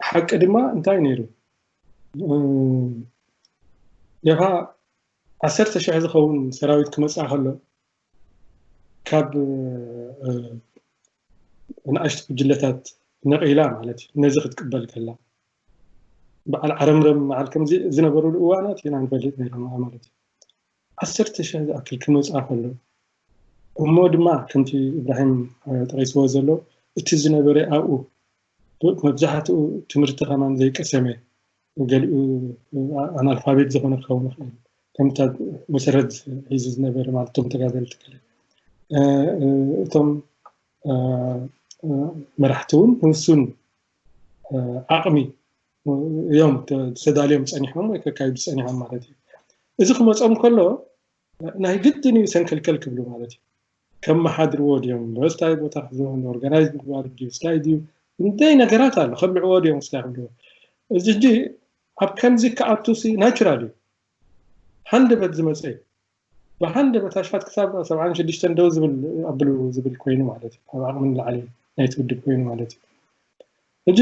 ሓቂ ድማ እንታይ ነይሩ ጀብሃ ዓሰርተ ሽሕ ዝኸውን ሰራዊት ክመፅኣ ከሎ ካብ ንኣሽቱ ጉጅለታት ነቒላ ማለት እዩ ነዚ ክትቅበል ከላ በዓል ዓረምረም በዓል ከምዚ ዝነበሩሉ እዋናት ኢና ንፈልጥ ነርና ማለት እዩ ዓሰርተ ሽሕ ዝኣክል ክመፅኣ ከሎ እሞ ድማ ከምቲ እብራሂም ጠቂስዎ ዘሎ እቲ ዝነበረ ኣብኡ መብዛሕትኡ ትምህርቲ ከማን ዘይቀሰመ ገሊኡ ኣናልፋቤት ዝኾነ ክኸውን ይኽእል ከምታ መሰረት ሒዙ ዝነበረ ማለት እቶም ተጋደልቲ ገለ እቶም መራሕቲ እውን ንውሱን ዓቕሚ እዮም ተዳልዮም ጸኒሖም ወይ ከካይዱ ጸኒሖም ማለት እዩ። እዚ ክመጾም ከሎ ናይ ግድን እዩ ሰንከልከል ክብሉ ማለት እዩ። ከመሓድርዎ ድዮም፣ በስታይ ቦታ ክዘውን ኦርጋናይዝ ምግባር ድዩ ስታይ ድዩ፣ እንደይ ነገራት ኣሎ ከብልዕዎ ድዮም ስታይ ክብልዎ። እዚ ሕጂ ኣብ ከምዚ ክኣቱ ሲ ናቹራል እዩ፣ ሃንደበት ዝመፀ እዩ። ብሃንደበት ኣሽፋት ክሳብ ሰብዓን ሽዱሽተን ደው ዝብል ኣብሉ ዝብል ኮይኑ ማለት እዩ። ካብ ዓቕሚ ንላዕሊ ናይቲ ውድብ ኮይኑ ማለት እዩ። ሕጂ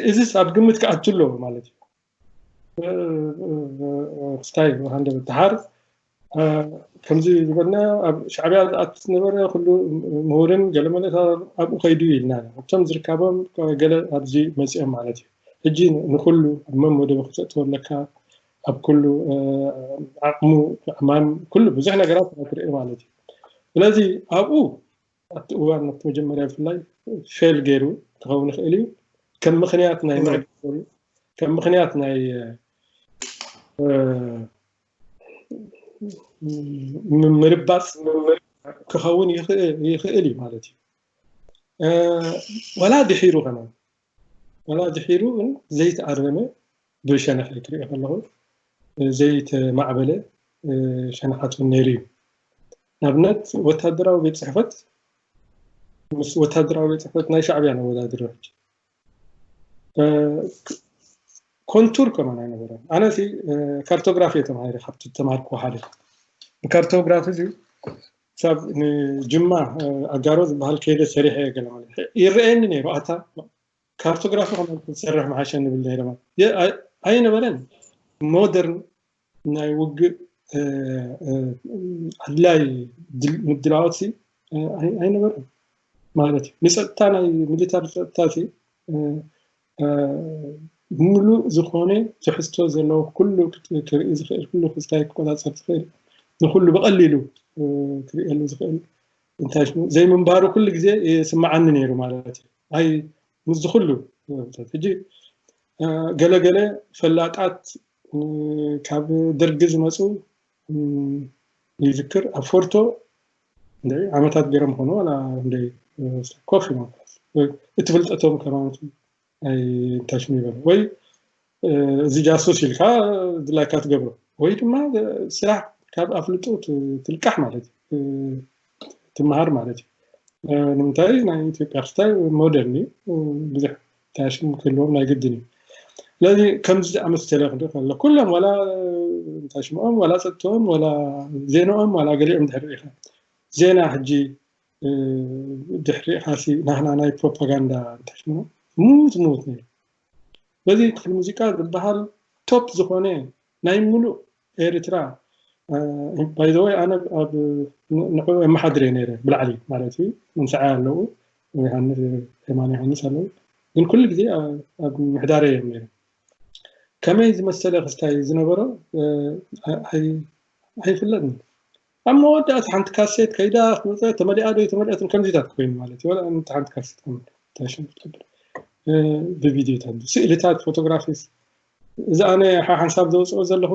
እዚስ ኣብ ግምት ክኣቱ ኣለዎ ማለት እዩ። ክስታይ ሃንደበት ደሓር ከምዚ ዝበልና ኣብ ሻዕብያ ዝኣቱ ዝነበረ ኩሉ ምሁርን ገለመለ ኣብኡ ከይዱ ኢልና ኣብቶም ዝርካቦም ገለ ኣብዚ መፂኦም ማለት እዩ። ሕጂ ንኩሉ ኣብ መን መደቡ ክተእትወለካ ኣብ ኩሉ ዓቕሙ ዕማም ኩሉ ብዙሕ ነገራት ክትርኢ ማለት እዩ። ስለዚ ኣብኡ ኣብቲ እዋን ኣብቲ መጀመርያ ብፍላይ ፌል ገይሩ ክኸውን ይኽእል እዩ። ከም ምኽንያት ናይ መዕገብ ከም ምኽንያት ናይ ምርባፅ ክኸውን ይኽእል እዩ ማለት እዩ። ወላ ድሒሩ ከማን ወላ ድሒሩ ግን ዘይተኣረመ ብሸነኽ ክሪኦ ከለኹ ዘይተማዕበለ ሸነኻት እውን ነይሩ እዩ። ንኣብነት ወታደራዊ ቤት ፅሕፈት ምስ ወታደራዊ ቤት ፅሕፈት ናይ ሻዕብያ ነወዳድሮ ሕጂ ኮንቱር ከማን ኣይነበረን። ኣነ ካርቶግራፊ ተማሂረ ካብቲ ተማሃርኩ ሓደ ብካርቶግራፊ እዚ ክሳብ ንጅማ ኣጋሮ ዝበሃል ከይደ ሰሪሐ ገለ ማለት ይረአየኒ ነይሩ። ኣታ ካርቶግራፊ ከማን ክትሰርሕ መሓሸ ንብል ነይረ ማለት ኣይነበረን። ሞደርን ናይ ውግእ ኣድላይ ምድላዋት ኣይነበረን ማለት እዩ። ንፀጥታ ናይ ሚሊታሪ ፀጥታ ምሉእ ዝኾነ ትሕዝቶ ዘለዎ ኩሉ ክርኢ ዝኽእል ኩሉ ክስታይ ክቆፃፀር ዝኽእል ንኩሉ ብቐሊሉ ክርእየሉ ዝኽእል እንታይ ዘይምንባሩ ኩሉ ግዜ ይስምዓኒ ነይሩ ማለት እዩ። ኣይ ምስዚ ኩሉ ሕጂ ገለገለ ፈላጣት ካብ ደርጊ ዝመፁ ይዝክር ኣብ ፎርቶ ዓመታት ገይሮም ኾኑ ዋላ ኮፍ ኢሎም እቲ ፍልጠቶም ከማመት እንታይ ሽሙ ይበሉ ወይ እዚ ጃሱስ ኢልካ ድላይካ ትገብሮ ወይ ድማ ስራሕ ካብ ኣፍልጦ ትልቃሕ ማለት እዩ ትመሃር ማለት እዩ። ንምንታይ ናይ ኢትዮጵያ ክስታይ ሞደርን እዩ ብዙሕ ታሽም ክህልዎም ናይ ግድን እዩ። ስለዚ ከምዚ ዝኣመሰለ ክንርኢ ከሎ ኩሎም ዋላ እንታይ ሽምኦም ዋላ ፀጥቶም ዋላ ዜናኦም ዋላ ገሊኦም ድሕሪ ኢኻ ዜና ሕጂ ድሕሪ ኢኻሲ ናህና ናይ ፕሮፓጋንዳ እንታይ ሽምኦም ሙት ሙት ነይሩ። በዚ ክፍሊ ሙዚቃ ዝበሃል ቶፕ ዝኾነ ናይ ሙሉእ ኤርትራ ባይዘወይ ኣነ ኣብ ንዑ የመሓድር እየ ነይረ ብላዕሊ ማለት እዩ ምንስዓ ኣለዉ ዮሃንስ የማን ዮሃንስ ኣለዉ ግን ኩሉ ግዜ ኣብ ምሕዳረ እዮም ነይረ ከመይ ዝመሰለ ክስታይ ዝነበሮ ኣይፍለጥን ኣብ መወዳእቲ ሓንቲ ካሴት ከይዳ ክትመፀ ተመሊኣ ዶ ተመሊኣትን ከምዚታት ኮይኑ ማለት እዩ ሓንቲ ካሴት ታሽን ትገብር ብቪዲዮታት ስእልታት ፎቶግራፊስ እዚ ኣነ ሓንሳብ ዘውፅኦ ዘለኹ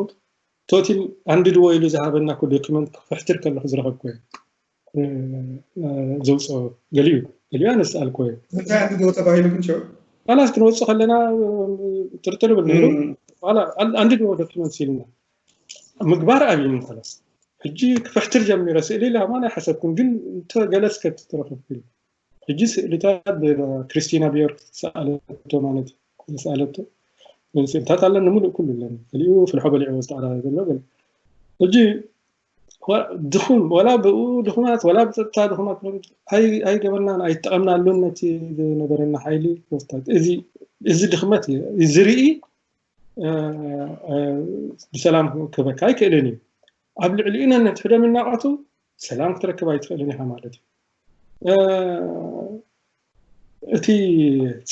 ቶቲል ኣንድድዎ ኢሉ ዝሃበና ዶኪመንት ክፍሕትር ከለኩ ዝረኸብኩ ዘውፅኦ ገሊኡ ገሊኡ ኣነ ዝሰኣልኩ እንታይ ኣንድድዎ ተባሂሉ ግን ላስ ክንወፅእ ከለና ጥርጥር ብል ነይሩ ኣንድድዎ ዶኪመንት ኢልና ምግባር ኣብዩኒ ላስ ሕጂ ክፍሕትር ጀሚረ ስእሊ ኢለ ከማን ኣይሓሰብኩን ግን እንተ ገለስ ከትረኸብኩ ሕጂ ስእልታት ብክሪስቲና ቢዮርክ ዝሰኣለቶ ማለት ዝሰኣለቶ ስእልታት ኣለኒ ሙሉእ ኩሉ ኣለኒ ገሊኡ ፍልሖ በሊዕዎ ዝተኣራረ ዘሎ ገለ ሕጂ ድኹም ወላ ብኡ ድኹማት ወላ ብፀጥታ ድኹማት ኣይገበርናን ኣይጠቐምናሉን ነቲ ዝነበረና ሓይሊ እዚ ድኽመት እዩ ዝርኢ ብሰላም ክበካ ኣይክእልን እዩ ኣብ ልዕሊኡ ነንሕድሕዶም ይናቐቱ ሰላም ክትረክብ ኣይትኽእልን ኢኻ ማለት እዩ እቲ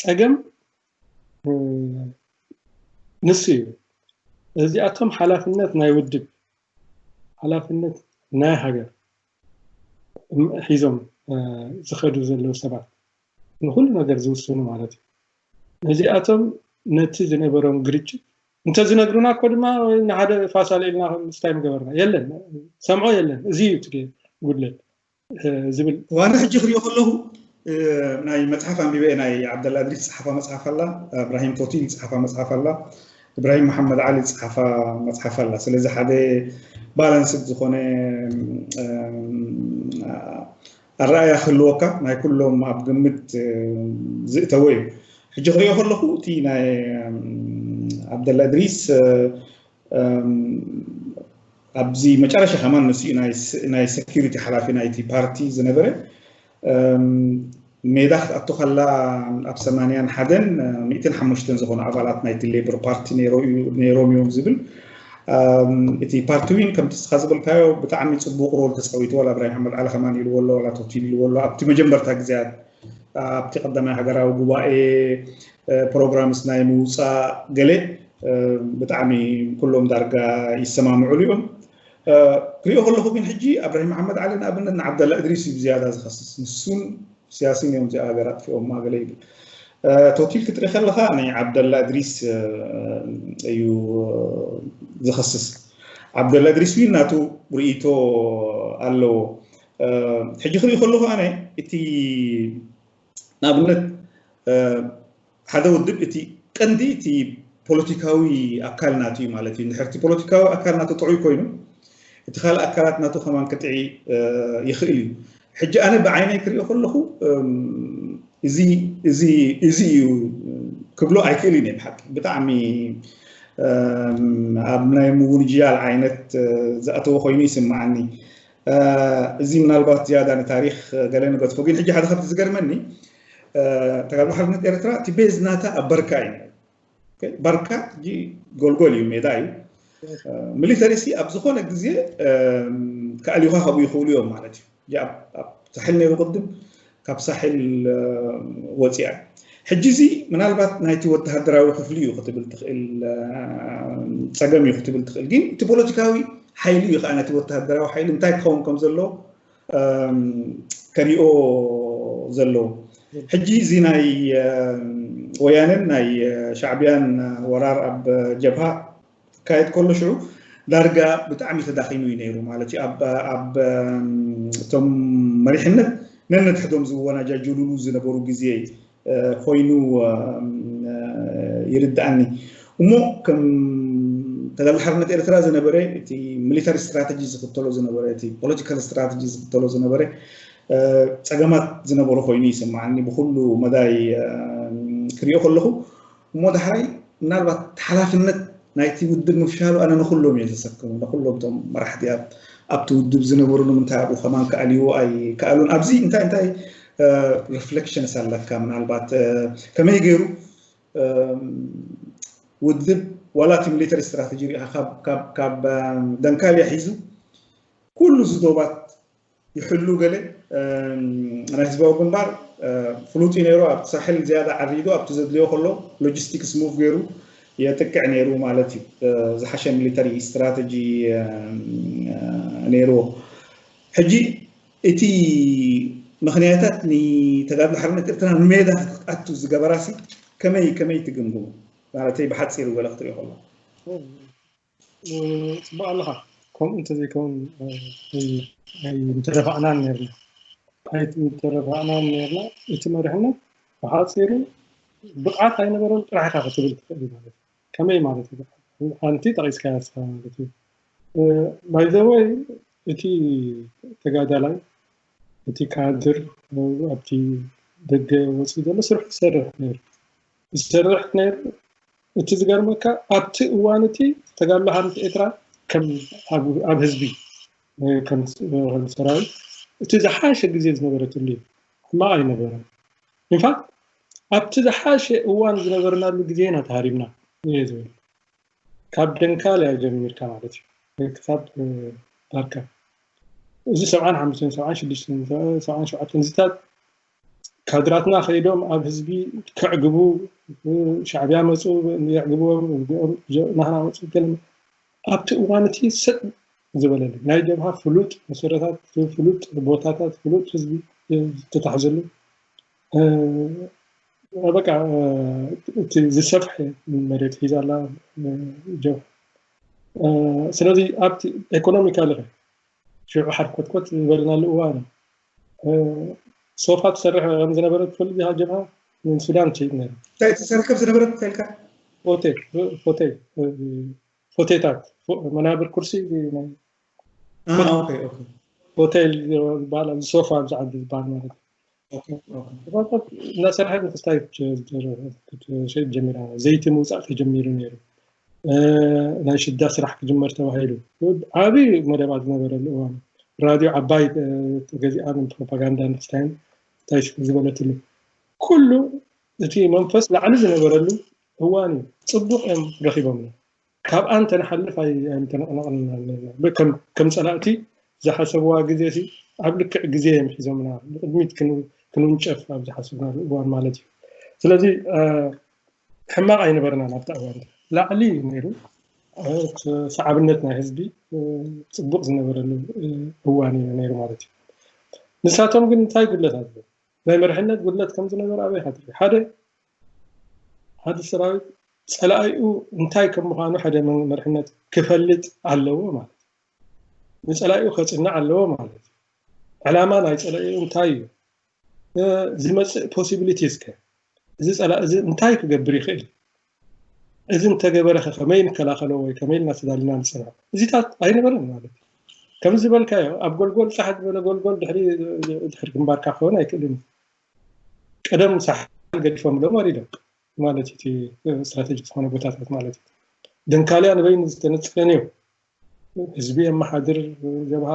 ፀገም ንሱ እዩ እዚኣቶም ሓላፍነት ናይ ውድብ ሓላፍነት ናይ ሃገር ሒዞም ዝኸዱ ዘለዉ ሰባት ንኩሉ ነገር ዝውስኑ ማለት እዩ ነዚኣቶም ነቲ ዝነበሮም ግርጭት እንተዝነግሩና እኮ ድማ ወይ ንሓደ ፋሳል ኢልና ምስታይ ምገበርና የለን ሰምዖ የለን እዚ እዩ እቲ ጉድለት ዝብል ዋና ሕጂ ክሪኦ ከለኹ ናይ መጽሓፍ ኣንቢበ፣ ናይ ዓብደላ እድሪስ ዝጸሓፋ መጽሓፍ ኣላ፣ እብራሂም ቶቲል ዝጸሓፋ መጽሓፍ ኣላ፣ እብራሂም መሓመድ ዓሊ ዝጸሓፋ መጽሓፍ ኣላ። ስለዚ ሓደ ባላንስድ ዝኾነ ኣረኣያ ክህልወካ ናይ ኩሎም ኣብ ግምት ዝእተወ እዩ። ሕጂ ክሪኦ ከለኹ እቲ ናይ ዓብደላ እድሪስ ኣብዚ መጨረሻ ከማን ንሱ ናይ ሰኪሪቲ ሓላፊ ናይቲ ፓርቲ ዝነበረ ሜዳ ክትኣቱ ከላ ኣብ ሰማንያን ሓደን ሚእትን ሓሙሽተን ዝኾኑ ኣባላት ናይቲ ሌበር ፓርቲ ነይሮም እዮም ዝብል። እቲ ፓርቲ ዊን ከምቲ ስኻ ዝበልካዮ ብጣዕሚ ፅቡቅ ሮል ተፃዊቱ። ዋላ እብራሂም ሓመድ ዓሊ ከማን ኢልዎ ኣሎ፣ ዋላ ቶቲል ኢልዎ ኣሎ። ኣብቲ መጀመርታ ግዜያት ኣብቲ ቀዳማይ ሃገራዊ ጉባኤ ፕሮግራምስ ናይ ምውፃእ ገለ ብጣዕሚ ኩሎም ዳርጋ ይሰማምዑሉ እዮም። ክሪኦ ከለኹ ግን ሕጂ እብራሂም መሓመድ ዓሊ ንኣብነት ንዓብደላ እድሪስ እዩ ብዝያዳ ዝኸስስ። ንሱን ሲያሲን እዮም እዚኣ ሃገር ኣጥፊኦማ ገለ ይብል። ቶቲል ክትርኢ ከለኻ ናይ ዓብደላ እድሪስ እዩ ዝኸስስ። ዓብደላ እድሪስ ዊን ናቱ ርእይቶ ኣለዎ። ሕጂ ክሪኦ ከለኹ ኣነ እቲ ንኣብነት ሓደ ውድብ እቲ ቀንዲ እቲ ፖለቲካዊ ኣካል ናቱ እዩ ማለት እዩ። እንድሕር እቲ ፖለቲካዊ ኣካል ናቱ ጥዑይ ኮይኑ እቲ ካልእ ኣካላት ናቱ ከማን ክጥዒ ይኽእል እዩ። ሕጂ ኣነ ብዓይነይ ክሪኦ ከለኹ እዚ እዩ ክብሎ ኣይክእልን እየ ብሓቂ። ብጣዕሚ ኣብ ናይ ምውንጅያል ዓይነት ዝኣተወ ኮይኑ ይስምዓኒ። እዚ ምናልባት ዝያዳ ንታሪኽ ገለ ንገድፎ፣ ግን ሕጂ ሓደ ካብቲ ዝገርመኒ ተጋድሎ ሓርነት ኤርትራ እቲ ቤዝ ናታ ኣብ በርካ እዩ። በርካ ሕጂ ጎልጎል እዩ፣ ሜዳ እዩ። ሚሊተሪ ሲ ኣብ ዝኾነ ግዜ ክኣልዩኻ ካብኡ ይኽእሉ እዮም ማለት እዩ። ኣብ ሳሕል ነይሩ ቅድም፣ ካብ ሳሕል ወፂኣ። ሕጂ እዚ ምናልባት ናይቲ ወተሃደራዊ ክፍሊ እዩ ክትብል ትኽእል፣ ፀገም እዩ ክትብል ትኽእል። ግን እቲ ፖለቲካዊ ሓይሊ እዩ ከዓ ነቲ ወተሃደራዊ ሓይሊ እንታይ ክኸውን ከም ዘሎ ከሪኦ ዘለዎ። ሕጂ እዚ ናይ ወያነን ናይ ሻዕቢያን ወራር ኣብ ጀብሃ ክካየድ ከሎ ሽዑ ዳርጋ ብጣዕሚ ተዳኺሙ እዩ ነይሩ ማለት እዩ። ኣብ እቶም መሪሕነት ነንሕድሕዶም ዝወናጃጀሉሉ ዝነበሩ ግዜ ኮይኑ ይርድኣኒ። እሞ ከም ተጋድሎ ሓርነት ኤርትራ ዝነበረ እቲ ሚሊታሪ ስትራተጂ ዝኽተሎ ዝነበረ፣ እቲ ፖለቲካል ስትራተጂ ዝኽተሎ ዝነበረ ፀገማት ዝነበሩ ኮይኑ ይስምዓኒ ብኩሉ መዳይ ክሪኦ ከለኹ። እሞ ዳሕራይ ምናልባት ሓላፍነት ናይቲ ውድብ ምፍሻሉ ኣነ ንኩሎም እየ ዘሰክሙ፣ ንኩሎም እቶም መራሕቲ ኣብቲ ውድብ ዝነበሩ ንምንታይ ኣብኡ ከማን ክኣልይዎ ኣይከኣሉን? ኣብዚ እንታይ እንታይ ሪፍሌክሽንስ ኣለካ? ምናልባት ከመይ ገይሩ ውድብ ዋላ እቲ ሚሊተሪ ስትራተጂ ሪኢኻ ካብ ደንካልያ ሒዙ ኩሉ ዝዶባት ይሕሉ ገለ ናይ ህዝባዊ ግንባር ፍሉጥ እዩ ነይሩ። ኣብቲ ሳሕል ዝያዳ ዓሪዱ ኣብቲ ዘድልዮ ከሎ ሎጂስቲክስ ሙቭ ገይሩ የጥቅዕ ነይሩ ማለት እዩ። ዝሓሸ ሚሊተሪ ስትራተጂ ነይርዎ። ሕጂ እቲ ምኽንያታት ንተጋድሎ ሓርነት ኤርትራ ንሜዳ ክትኣቱ ዝገበራሲ ከመይ ከመይ ትግምግሙ? ማለተይ ብሓፂሩ ገለ ክትሪኦ ከሎ። ፅቡቅ ኣለኻ። ከምኡ እንተዘይከውን ኣይምተደፋእናን ነርና ኣይምተደፋእናን ነርና። እቲ መሪሕነት ብሓፂሩ ብቕዓት ኣይነበሮን ጥራሕ ኢኻ ክትብል ትኽእል ማለት እዩ። ከመይ ማለት እዩ? ሓንቲ ጠቒስካያ ንስኻ ማለት እዩ። ባይዘወይ እቲ ተጋዳላይ እቲ ካድር ኣብቲ ደገ ወፂኡ ዘሎ ስርሑ ዝሰርሕ ነይሩ ዝሰርሕ ነይሩ። እቲ ዝገርመካ ኣብቲ እዋን እቲ ተጋድሎ ሓርነት ኤርትራ ከም ኣብ ህዝቢ ከም ሰራዊት እቲ ዝሓሸ ግዜ ዝነበረትሉ እዩ። ሕማቕ ኣይነበረን። ኢንፋክት ኣብቲ ዝሓሸ እዋን ዝነበርናሉ ግዜ ኢና ተሃሪምና እየ ዝብል። ካብ ደንካልያ ጀሚርካ ማለት እዩ ክሳብ ባርካ። እዚ ሰብዓን ሓሙሽተን፣ ሰብዓን ሽዱሽተን፣ ሰብዓን ሸውዓተን እዚታት ካድራትና ከይዶም ኣብ ህዝቢ ከዕግቡ፣ ሻዕቢያ መፁ የዕግብዎም፣ ናህና መፁ ገለ። ኣብቲ እዋን እቲ ሰጥ ዝበለሉ ናይ ጀብሃ ፍሉጥ መሰረታት፣ ፍሉጥ ቦታታት፣ ፍሉጥ ህዝቢ ዝተታሕዘሉ በቃ እቲ ዝሰፍሐ መሬት ሒዛ ኣላ ጀብሃ። ስለዚ ኣብቲ ኢኮኖሚካሊ ሽዑ ሓርኮትኮት ዝበልናሉ እዋን ሶፋ ትሰርሕ ከም ዝነበረት ትፈልጥ ኢኻ ጀብሃ? ንሱዳን ትሸይጥ ነይራ። እንታይ ትሰርሕ ከም ዝነበረት እንታይ ኢልካ? ሆቴል ሆቴል ሆቴታት መናብር ኩርሲ ሆቴል ዝበሃል ኣብዚ ሶፋ ኣብዚ ዓዲ ዝበሃል ማለት እዩ። እናሰርሐት ንክስታይ ክትሸይጥ ጀሚራ። ዘይቲ ምውፃእ ተጀሚሩ ነይሩ። ናይ ሽዳ ስራሕ ክጅመር ተባሂሉ ዓብዪ መደባት ዝነበረሉ እዋን፣ ራድዮ ዓባይ ተገዚኣ ንፕሮፓጋንዳ ንክስታይን እንታይ ዝበለትሉ ኩሉ እቲ መንፈስ ላዕሊ ዝነበረሉ እዋን እዩ። ፅቡቕ እዮም ረኺቦምና። ካብኣ እንተንሓልፍ ኣይተነቕነቕን ኣለና። ከም ጸላእቲ ዝሓሰብዋ ግዜ ሲ ኣብ ልክዕ ግዜ እዮም ሒዞምና። ንቕድሚት ክንውንጨፍ ኣብ ዝሓሰብናሉ እዋን ማለት እዩ። ስለዚ ሕማቕ ኣይነበረናን ኣብቲ እዋን። ላዕሊ ነይሩ። ሰዓብነት ናይ ህዝቢ ፅቡቕ ዝነበረሉ እዋን እዩ ነይሩ ማለት እዩ። ንሳቶም ግን እንታይ ጉድለት ኣለዎ? ናይ መርሕነት ጉድለት ከም ዝነበረ ኣበይ ኢኻ ትርኢ? ሓደ ሓደ ሰራዊት ጸላኢኡ እንታይ ከም ምዃኑ ሓደ መርሕነት ክፈልጥ ኣለዎ ማለት እዩ። ንጸላኢኡ ከጽንዕ ኣለዎ ማለት እዩ። ዕላማ ናይ ጸላኢኡ እንታይ እዩ? ዝመጽእ possibilities ከ እዚ ጸላኢ እዚ እንታይ ክገብር ይኽእል? እዚ እንተገበረ ከ ከመይ ንከላኸሎ ወይ ከመይ ኢልና ተዳሊና ንጸንሖ? እዚታት ኣይነበረን ማለት እዩ። ከም ዝበልካዮ ኣብ ጎልጎል ጻሕ ዝበለ ጎልጎል ድሕሪ ድሕሪ ግንባርካ ክኸውን ኣይክእልን እዩ። ቀደም ሳሕል ገዲፎምሎም ወሪዶም ማለት እቲ ስትራቴጂክ ዝኾነ ቦታታት ማለት እዩ። ደንካልያ ንበይኑ ዝተነፀለን እዩ። ህዝቢ የመሓድር፣ ጀብሃ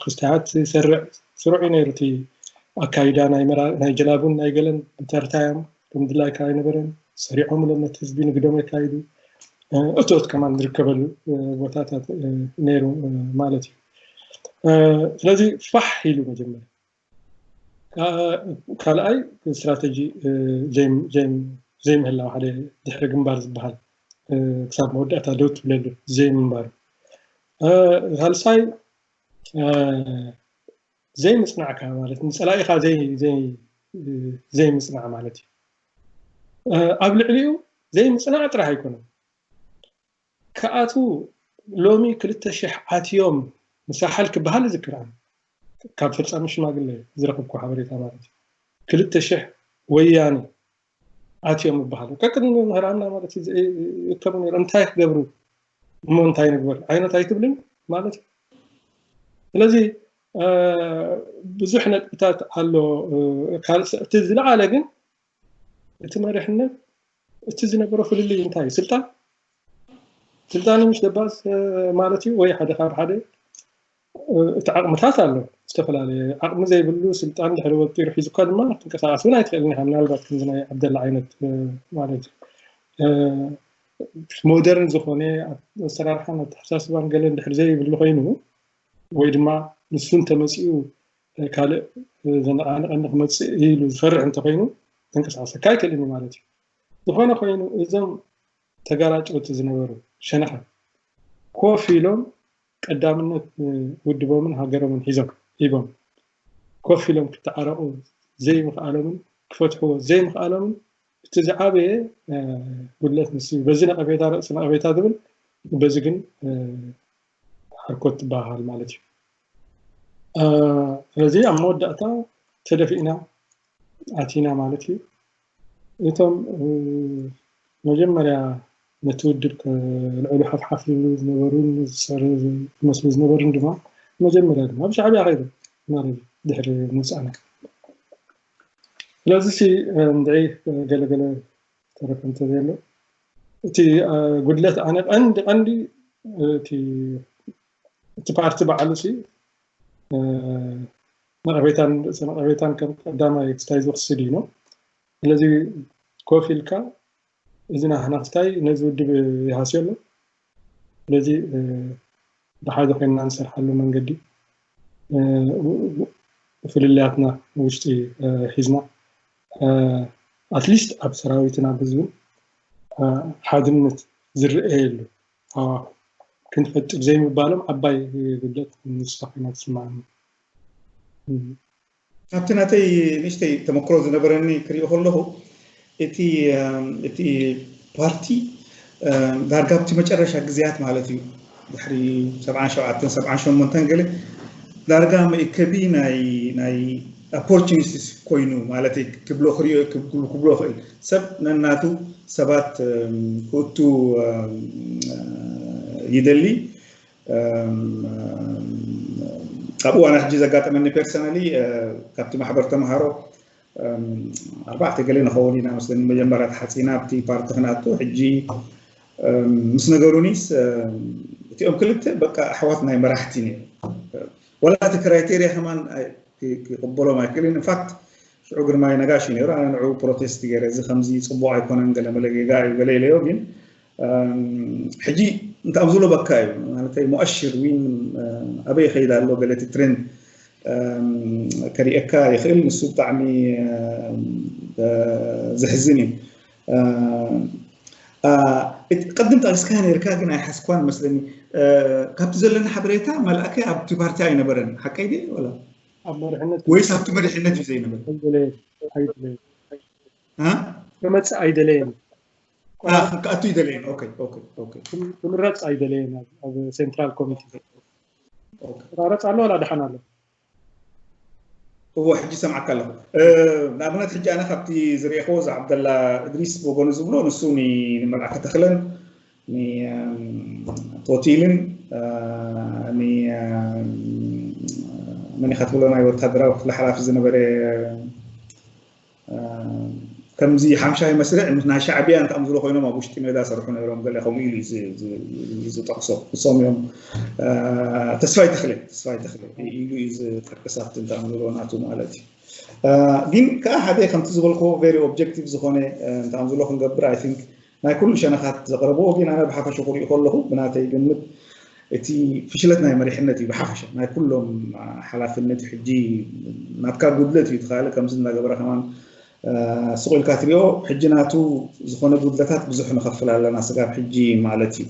ክስታያት ይሰርዕ፣ ስሩዕ እዩ ነይሩ እቲ ኣካይዳ። ናይ ጀላቡን ናይ ገለን ብተርታ እዮም፣ ከም ድላይካ ኣይነበረን። ሰሪዖምሎም ነቲ ህዝቢ ንግዶም የካይዱ። እቶት ከማን ዝርከበሉ ቦታታት ነይሩ ማለት እዩ። ስለዚ ፋሕ ኢሉ መጀመርያ ካልኣይ ስትራተጂ ዘይምህላው ሓደ ድሕሪ ግንባር ዝበሃል ክሳብ መወዳእታ ደው ትብለሉ ዘይምንባሩ። ሳልሳይ ዘይምፅናዕካ ማለት ንፀላኢኻ ዘይምፅናዕ ማለት እዩ። ኣብ ልዕሊኡ ዘይምፅናዕ ጥራሕ ኣይኮነን። ክኣትዉ ሎሚ ክልተ ሽሕ ኣትዮም ንሳሕል ክበሃል ይዝክር። ካብ ፈጻሚ ሽማግለ ዝረኸብኩ ሓበሬታ ማለት እዩ። ክልተ ሽሕ ወያኔ ኣትዮም ይበሃሉ። ቀቅድሚ ምህራምና ማለት ይእከቡ ነይሮም። እንታይ ክገብሩ እሞ እንታይ ንግበር ዓይነት ኣይትብልን ማለት እዩ። ስለዚ ብዙሕ ነጥብታት ኣሎ። ካልእ እቲ ዝለዓለ ግን እቲ መሪሕነት እቲ ዝነበሮ ፍልልይ እንታይ እዩ? ስልጣን ስልጣን ምሽ ደባስ ማለት እዩ ወይ ሓደ ካብ ሓደ እቲ ዓቕምታት ኣሎ ዝተፈላለየ ዓቕሚ ዘይብሉ ስልጣን ድሕሪ ወጢሩ ሒዙካ ድማ ትንቀሳቀስ እውን ኣይትኽእልን ኢኻ። ምናልባት ከምዚ ናይ ዓብደላ ዓይነት ማለት ሞደርን ዝኾነ ኣሰራርሓን ኣተሓሳስባን ገለን ድሕሪ ዘይብሉ ኮይኑ ወይ ድማ ንሱ እንተመፂኡ ካልእ ዘነቃንቀኒ ክመፅእ ኢሉ ዝፈርሕ እንተኮይኑ ተንቀሳቀሰካ ኣይክእልን እዩ ማለት እዩ። ዝኾነ ኮይኑ እዞም ተጋራጨውቲ ዝነበሩ ሸነኻት ኮፍ ኢሎም ቀዳምነት ውድቦምን ሃገሮምን ሒዞም ሂቦም ኮፍ ኢሎም ክተዓረቁ ዘይምኽኣሎምን ክፈትሕዎ ዘይምኽኣሎምን እቲ ዝዓበየ ጉድለት ንሱ እዩ። በዚ ነቀፌታ ርእሲ ነቀፌታ ዝብል በዚ ግን ሓርኮት ትበሃል ማለት እዩ። ስለዚ ኣብ መወዳእታ ተደፊእና ኣቲና ማለት እዩ። እቶም መጀመርያ ነቲ ውድብ ልዕሉ ሓፍሓፍ ዝብሉ ዝነበሩን ዝመስሉ ዝነበሩን ድማ መጀመርያ ድማ ኣብ ሻዕብያ ከይዱ ማለት እዩ ድሕሪ ምውፃእና። ስለዚ ሲ እንድዒ ገለገለ ተረፈ እንተዘሎ እቲ ጉድለት ኣነ ቀንዲ ቀንዲ እቲ ፓርቲ በዓሉ ሲ ነቐፌታን ርእሰ ነቐፌታን ከም ቀዳማይ ክስታይ ዝወስድ እዩ ነው። ስለዚ ኮፍ ኢልካ እዚ ናህና ክስታይ ነዚ ውድብ ይሃስዮ ኣሎ። ስለዚ ብሓደ ኮይንና ንሰርሓሉ መንገዲ ፍልልያትና ውሽጢ ሒዝና ኣትሊስት ኣብ ሰራዊትን ኣብ ህዝብን ሓድነት ዝረኣየሉ ሃዋሁ ክንፈጥር ዘይምባሎም ዓባይ ጉድለት ንስኻ ኮይና ትስምዓኒ። ካብቲ ናተይ ንእሽተይ ተመክሮ ዝነበረኒ ክሪኦ ከለኹ እቲ እቲ ፓርቲ ዳርጋ ኣብቲ መጨረሻ ግዜያት ማለት እዩ ድሕሪ ሰብዓን ሸውዓተን ሰብዓን ሸሞንተን ገለ ዳርጋ መእከቢ ናይ ናይ opportunities ኮይኑ ማለት ክብሎ ክሪኦ ክብሎ ክብሎ ክእል ሰብ ነናቱ ሰባት ክእቱ ይደሊ። ኣብ እዋን ሕጂ ዘጋጠመኒ personally ካብቲ ማሕበር ተምሃሮ ኣርባዕተ ገለ ንኸውን ኢና መስለኒ መጀመርያ ተሓፂና ኣብቲ ፓርቲ ክነኣቱ ሕጂ ምስ ነገሩኒስ እቲኦም ክልተ በቃ ኣሕዋት ናይ መራሕቲ ነይሩ ወላ እቲ criteria ከማን ክቕበሎም ኣይክእልን። In fact ሽዑ ግርማይ ነጋሽ እዩ ነይሩ። ኣነ ንዕኡ protest ገይረ እዚ ከምዚ ፅቡቕ ኣይኮነን ገለ መለ ጌጋ እዩ ገለ ኢለዮ ግን ሕጂ እንታይ ዝብሎ በካ እዩ ማለት مؤشر ዊን ኣበይ ይኸይድ ኣሎ ገለ እቲ trend ከሪእካ ይኽእል። ንሱ ብጣዕሚ ዘሕዝን እዩ። ቅድም ጠቂስካ ነርካ ግን ኣይሓስኳን መስለኒ። ካብቲ ዘለና ሓበሬታ መልኣከ ኣብቲ ፓርቲ ኣይነበረን ሓቀይ ድየ ወላ ኣብ መሪሕነት ወይስ ኣብቲ መሪሕነት እዩ ዘይነበረ? ክመፅእ ኣይደለየን። ክኣቱ ይደለየን። ክምረፅ ኣይደለየን። ኣብ central committee ክራረፅ ኣሎ ወላ ደሓን ኣሎ? እዎ ሕጂ ሰምዓካ ኣለኹ። ንኣብነት ሕጂ ኣነ ካብቲ ዝርኤኽዎ እዚ ዓብደላ እድሪስ ብወገኑ ዝብሎ ንሱ ንመልኣከ ተኽለን ንቶቲልን መን ኢኻ ትብሎ ናይ ወታደራዊ ክፍሊ ሓላፊ ዝነበረ ከምዚ ሓምሻይ መስርዕ ምስ ናይ ሻዕብያ እንተኣምዝሎ ኮይኖም ኣብ ውሽጢ ሜዳ ሰርሑ ነይሮም ገለ ከምኡ ኢሉ ዝጠቅሶ ንሶም እዮም። ተስፋይ ተኽለ ተስፋይ ተኽለ ኢሉ እዩ ዝጠቅስ ኣብቲ እንተኣምዝሎ ናቱ ማለት እዩ። ግን ከዓ ሓደ ከምቲ ዝበልክዎ very objective ዝኾነ እንተኣምዝሎ ክንገብር I think ናይ ኩሉ ሸነኻት ዘቕረብዎ ግን ኣነ ብሓፈሽኡ ክሪኡ ከለኹ ብናተይ ግምት እቲ ፍሽለት ናይ መሪሕነት እዩ ብሓፈሻ ናይ ኩሎም ሓላፍነት ሕጂ ናትካ ጉድለት እዩ ትኻለ ከምዚ እናገበረ ከማን ስቕ ኢልካ ትሪኦ ሕጂ ናቱ ዝኾነ ጉድለታት ብዙሕ ንኸፍል ኣለና ስጋብ ሕጂ ማለት እዩ።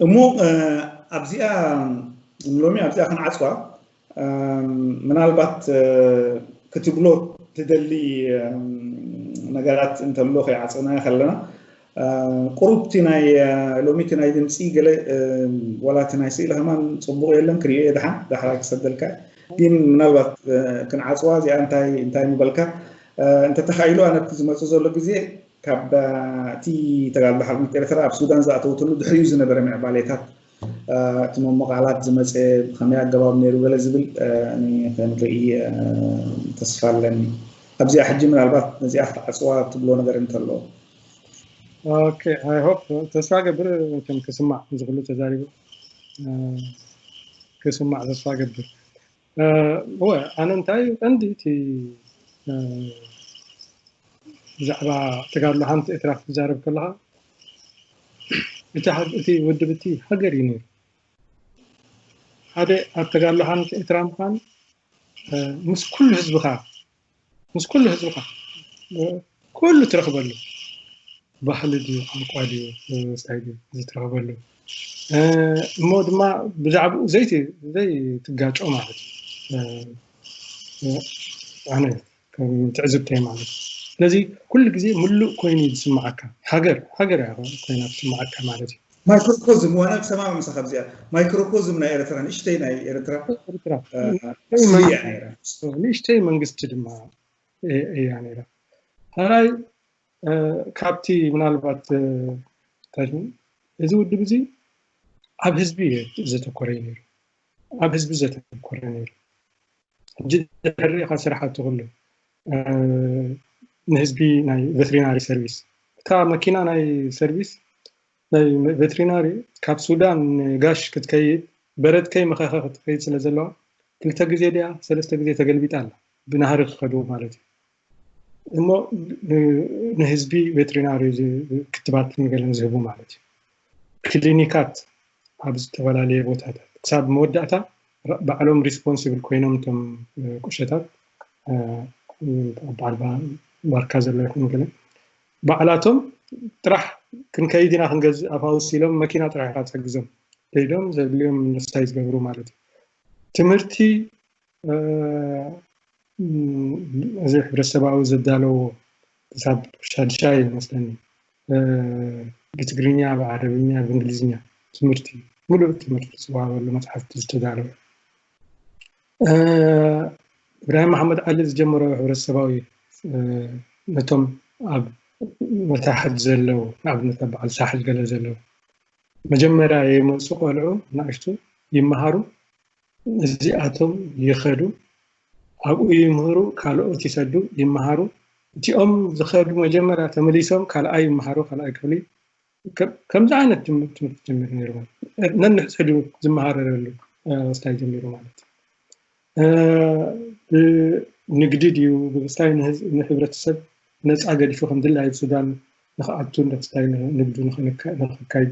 እሞ ኣብዚኣ ሎሚ ኣብዚኣ ክንዓፅዋ ምናልባት ክትብሎ ትደሊ ነገራት እንተሎ ከይዓፀናዮ ከለና ቁሩብቲ ናይ ሎሚቲ ናይ ድምፂ ገለ ወላቲ ናይ ስእሊ ከማን ፅቡቅ የለን ክሪኦ እየ ድሓን ዳሕራይ ክሰደልካ ግን ምናልባት ክንዓፅዋ እዚኣ እንታይ እንታይ ምበልካ እንተተኻኢሉ ኣነ ዝመፁ ዘሎ ግዜ ካብ እቲ ተጋድሎ ሓርነት ኤርትራ ኣብ ሱዳን ዝኣተወትሉ ድሕሪኡ ዝነበረ ምዕባሌታት እቲ መመቓላት ዝመፀ ብኸመይ ኣገባብ ነይሩ ገለ ዝብል ክንርኢ ተስፋ ኣለኒ። ኣብዚኣ ሕጂ ምናልባት ነዚኣ ክትዓፅዋ ትብሎ ነገር እንተሎ። Okay, I hope ተስፋ ገብር ከም ክስማዕ እዚ ኩሉ ተዛሪቡ ክስማዕ ተስፋ ገብር። እወ ኣነ እንታይ ቀንዲ እቲ ብዛዕባ ተጋድሎ ሓንቲ ኤርትራ ክትዛረብ ከለኻ እቲ ውድብ እቲ ሃገር እዩ ነይሩ። ሓደ ኣብ ተጋድሎ ሓንቲ ኤርትራ ምዃን ምስ ኩሉ ህዝብኻ ምስ ኩሉ ህዝብኻ ኩሉ ትረኽበሉ ባህሊ ድዩ ቋንቋ ድዩ ምንስታይ ድዩ ዝትረኽበሉ እሞ ድማ ብዛዕባኡ ዘይትጋጮ ማለት እዩ። ኣነ ከም ትዕዝብተይ ማለት እዩ። ስለዚ ኩሉ ግዜ ምሉእ ኮይኑ እዩ ዝስምዓካ። ሃገር ሃገር እያ ኮይና ትስምዓካ ማለት እዩ። ማይክሮኮዝም ዋና ክሰማም ምሳኻ ኣብዚኣ ማይክሮኮዝም ናይ ኤርትራ ንእሽተይ ናይ ኤርትራ ንእሽተይ መንግስቲ ድማ እያ ነይራ። ሕራይ ካብቲ ምናልባት እዚ ውድብ እዚ ኣብ ህዝቢ ዘተኮረ ነይሩ ኣብ ህዝቢ ዘተኮረ ነይሩ ሕጂ ድሕሪ ኢኻ ስራሓቱ ኩሉ ንህዝቢ ናይ veterinary service እታ መኪና ናይ service ናይ veterinary ካብ ሱዳን ጋሽ ክትከይድ በረድ ከይ መኸኸ ክትከይድ ስለ ዘለዋ ክልተ ግዜ ድያ ሰለስተ ግዜ ተገልቢጣ ኣላ ብናህሪ ክኸዱ ማለት እዩ እሞ ንህዝቢ veterinary ክትባት ንገለን ዝህቡ ማለት እዩ ክሊኒካት ኣብ ዝተፈላለየ ቦታታት ክሳብ መወዳእታ ባዕሎም responsible ኮይኖም እቶም ቁሸታት በዓል ዋርካ ዘሎ ይኹን ገለ ባዕላቶም ጥራሕ ክንከይድ ኢና ክንገዝእ ኣፋውስ ኢሎም መኪና ጥራሕ ኢኻ ትሕግዞም ከይዶም ዘድልዮም ንስታይ ዝገብሩ ማለት እዩ ትምህርቲ እዚ ሕብረተሰባዊ ዘዳለዎ ክሳብ ሻድሻይ ይመስለኒ ብትግርኛ፣ ብዓረብኛ፣ ብእንግሊዝኛ ትምህርቲ፣ ምሉእ ትምህርቲ ዝወሃበሉ መፅሓፍቲ ዝተዳለወ። እብራሂም ሓመድ ዓሊ ዝጀመሮ ሕብረተሰባዊ ነቶም ኣብ መታሕት ዘለዉ፣ ንኣብነት ኣብ በዓል ሳሕል ገለ ዘለዉ መጀመርያ የመፁ ቆልዑ ንኣሽቱ ይመሃሩ፣ እዚኣቶም ይኸዱ፣ ኣብኡ ይምህሩ፣ ካልኦት ይሰዱ፣ ይመሃሩ። እቲኦም ዝኸዱ መጀመርያ ተመሊሶም ካልኣይ ይመሃሩ፣ ካልኣይ ክፍሊ። ከምዚ ዓይነት ትምህርቲ ጀሚሩ ነይሩ ማለት ነንሕድሕዱ ዝመሃረረሉ ስታይ ጀሚሩ ማለት። ብንግዲ ድዩ ብስታይ ንህብረተሰብ ነፃ ገዲፉ ከም ድላይ ኣብ ሱዳን ንክኣቱ ንስታይ ንግዱ ንክካይ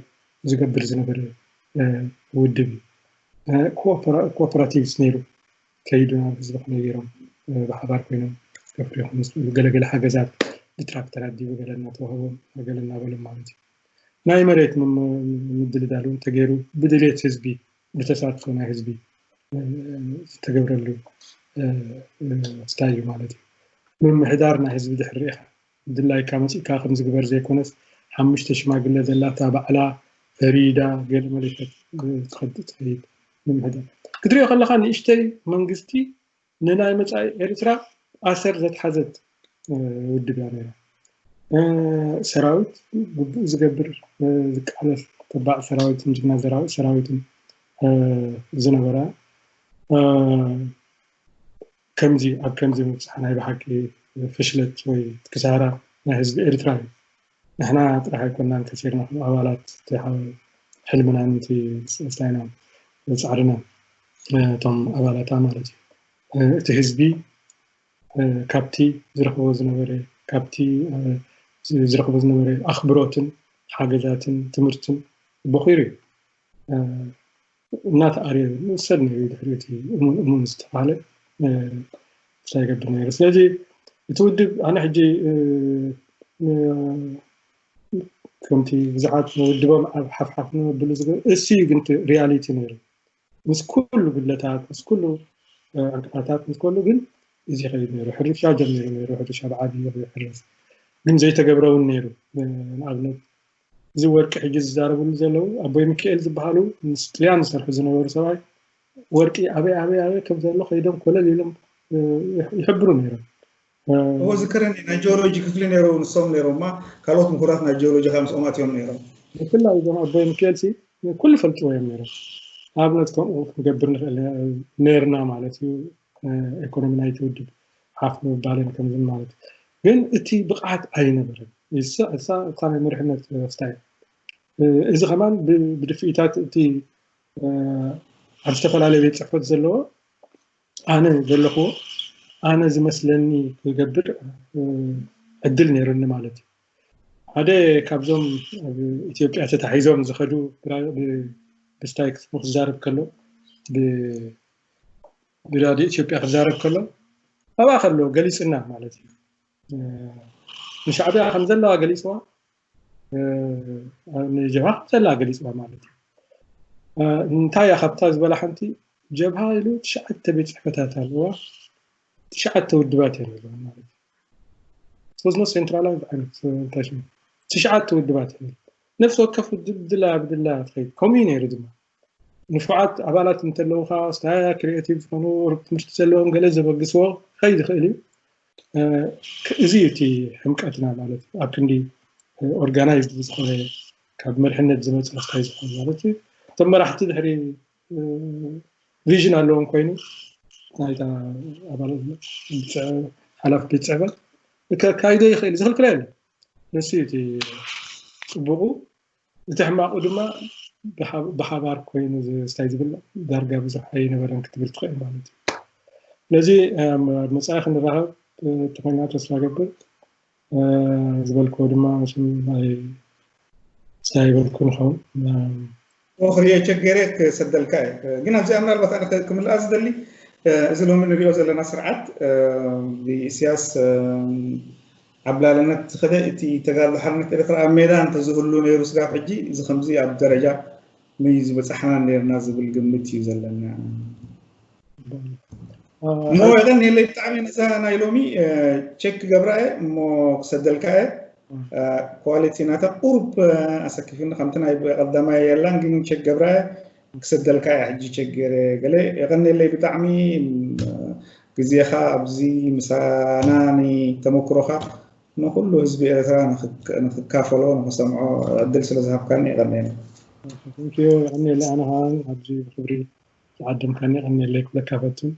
ዝገብር ዝነበረ ውድብ እዩ። ኮኦፐራቲቭስ ነይሩ። ከይዱ ናብ ህዝቢ ክነጊሮም ብሓባር ኮይኖም ከፍሪ ይኹን ዝኽእሉ ገለገለ ሓገዛት ብትራክተራት ድዩ ገለ እናተዋህቦም ገለ እናበሎም ማለት እዩ። ናይ መሬት ምድልዳል እውን ተገይሩ ብድልየት ህዝቢ ብተሳትፎ ናይ ህዝቢ ዝተገብረሉ ስታይ እዩ ማለት እዩ። ምምሕዳር ናይ ህዝቢ ድሕሪ ርኢኻ ድላይካ መፂእካ ከምዝግበር ዘይኮነስ ሓሙሽተ ሽማግለ ዘላታ ባዕላ ፈሪዳ ገለ መለከት ትኸድ ትኸይድ ምምሕዳር ክትሪኦ ከለካ ንእሽተይ መንግስቲ ንናይ መፃኢ ኤርትራ ኣሰር ዘትሓዘት ውድብ እያ ነይራ። ሰራዊት ግቡእ ዝገብር ዝቃለስ ተባዕ ሰራዊትን ጅግና ሰራዊትን ዝነበራ ከምዚ ኣብ ከምዚ ምብፃሕ ናይ ብሓቂ ፍሽለት ወይ ክሳራ ናይ ህዝቢ ኤርትራ እዩ። ንሕና ጥራሕ ኣይኮናን ከሲርና ከም ኣባላት እቲ ሓ- ሕልምናን እቲ ስታይና ፃዕርና እቶም ኣባላታ ማለት እዩ። እቲ ህዝቢ ካብቲ ዝረኽቦ ዝነበረ ካብቲ ዝረኽቦ ዝነበረ ኣኽብሮትን ሓገዛትን ትምህርትን ቦኺሩ እዩ። እናተኣርየ ዝውሰድ ነይሩ ድሕሪ እቲ እሙን እሙን ዝተባህለ እንታይ ይገብር ነይሩ። ስለዚ እቲ ውድብ ኣነ ሕጂ ከምቲ ብዙሓት ውድቦም ኣብ ሓፍሓፍ ንብሉ ዝገ እሱ እዩ ግን ሪያሊቲ ነይሩ ምስ ኩሉ ጉድለታት ምስ ኩሉ ዕንቅፋታት ምስ ኩሉ ግን እዚ ኸይድ ነይሩ ሕርሻ ጀሚሩ ነይሩ ሕርሻ ብዓብዩ ይሕርስ ግን ዘይተገብረ እውን ነይሩ ንኣብነት እዚ ወርቂ ሕጂ ዝዛረብሉ ዘለዉ ኣቦይ ሚካኤል ዝበሃሉ ምስ ጥልያን ዝሰርሑ ዝነበሩ ሰብኣይ ወርቂ ኣበይ ኣበይ ኣበይ ከም ዘሎ ከይዶም ኮለል ኢሎም ይሕብሩ ነይሮም። እዎ ዝክረኒ ናይ ጂኦሎጂ ክፍሊ ነይሩ ንሶም ነይሮማ ካልኦት ምሁራት ናይ ጂኦሎጂ ካብ ምስኦም ኣትዮም ነይሮም። ብፍላይ እዞም ኣቦይ ሚካኤል ሲ ኩሉ ፈልጥዎ እዮም ነይሮም። ኣብነት ከምኡ ክንገብር ንኽእል ነርና ማለት እዩ። ኢኮኖሚ ናይቲ ውድብ ሓፍ ንምባልን ከምዝን ማለት ግን እቲ ብቕዓት ኣይነበረን። እሳ እሳ እታ ናይ መሪሕነት ስታይ እዚ ከማን ብድፍኢታት እቲ ኣብ ዝተፈላለየ ቤት ፅሕፈት ዘለዎ ኣነ ዘለኽዎ ኣነ ዝመስለኒ ክገብር ዕድል ነይሩኒ ማለት እዩ። ሓደ ካብዞም ኣብ ኢትዮጵያ ተታሒዞም ዝኸዱ ብስታይ ክዛረብ ከሎ ብራድዮ ኢትዮጵያ ክዛረብ ከሎ ኣብኣ ከሎ ገሊፅና ማለት እዩ። ንሻዕቢያ ከም ዘለዋ ገሊፅዋ ንጀብሃ ከም ዘለዋ ገሊፅዋ ማለት እዩ። እንታይ እያ ካብታ ዝበላ ሓንቲ ጀብሃ ኢሉ ትሽዓተ ቤት ፅሕፈታት ኣለዋ፣ ትሽዓተ ውድባት እዮም ኣለዋ ማለት እዩ። ሶዝኖ ሴንትራላይዝ ዓይነት እንታይ ሽሙ ትሽዓተ ውድባት እዮም። ነፍሲ ወከፍ ውድብ ብድላ ብድላ ትኸይድ። ከምኡ እዩ ነይሩ ድማ ንፉዓት ኣባላት እንተለውካ ስታያ ክሪኤቲቭ ዝኾኑ ትምህርቲ ዘለዎም ገለ ዘበግስዎ ከይድ ይኽእል እዩ። እዚ እዩ እቲ ሕምቀትና ማለት እዩ። ኣብ ክንዲ ኦርጋናይዝድ ዝኾነ ካብ መሪሕነት ዝመፅእ ስታይ ዝኾነ ማለት እዩ። እቶም መራሕቲ ድሕሪ ቪዥን ኣለዎም ኮይኑ ናይታ ኣባላት ሓላፊ ቤት ፅሕፈት ከካይዶ ይኽእል ዝኽልክሎ የለ። ንሱ እዩ እቲ ፅቡቁ። እቲ ሕማቁ ድማ ብሓባር ኮይኑ ስታይ ዝብል ዳርጋ ብዙሕ ኣይነበረን ክትብል ትኽእል ማለት እዩ። ስለዚ መፃኢ ክንራኸብ ተኾይና ተስፋ ገብር ዝበልክዎ ድማ ሽም ናይ ስታይ ይበልኩ ንኸውን ክሪኦ ቸገረ ክሰደልካ እየ ግን ኣብዚኣ ምናልባት ኣነ ክምልኣ ዝደሊ እዚ ሎሚ ንሪኦ ዘለና ስርዓት ብኢስያስ ዓብላልነት ዝኸደ እቲ ተጋድሎ ሓርነት ኤርትራ ኣብ ሜዳ እንተዝህሉ ነይሩ ስጋብ ሕጂ እዚ ከምዚ ኣብ ደረጃ ምይ ዝበፃሕና ነርና ዝብል ግምት እዩ ዘለና። እሞ የቐንየለይ ብጣዕሚ ነዛ ናይ ሎሚ ቸክ ክገብራ እየ እሞ ክሰደልካ እየ። ኳሊቲ ናታ ቁሩብ ኣሰኪፍኒ፣ ከምቲ ናይ ቀዳማይ የላን፣ ግን ቸክ ገብረ ክሰደልካ እያ ሕጂ ቸክ ገለ። የቐንየለይ ብጣዕሚ፣ ግዜኻ ኣብዚ ምሳና ንተመክሮኻ ንኹሉ ህዝቢ ኤርትራ ንኽካፈሎ ንኽሰምዖ ዕድል ስለ ዝሃብካኒ የቐንየለይ። የቐንየለይ። ኣነ ከዓ ኣብዚ ብክብሪ ዝዓደምካኒ የቐንየለይ ክብለካ ፈትን።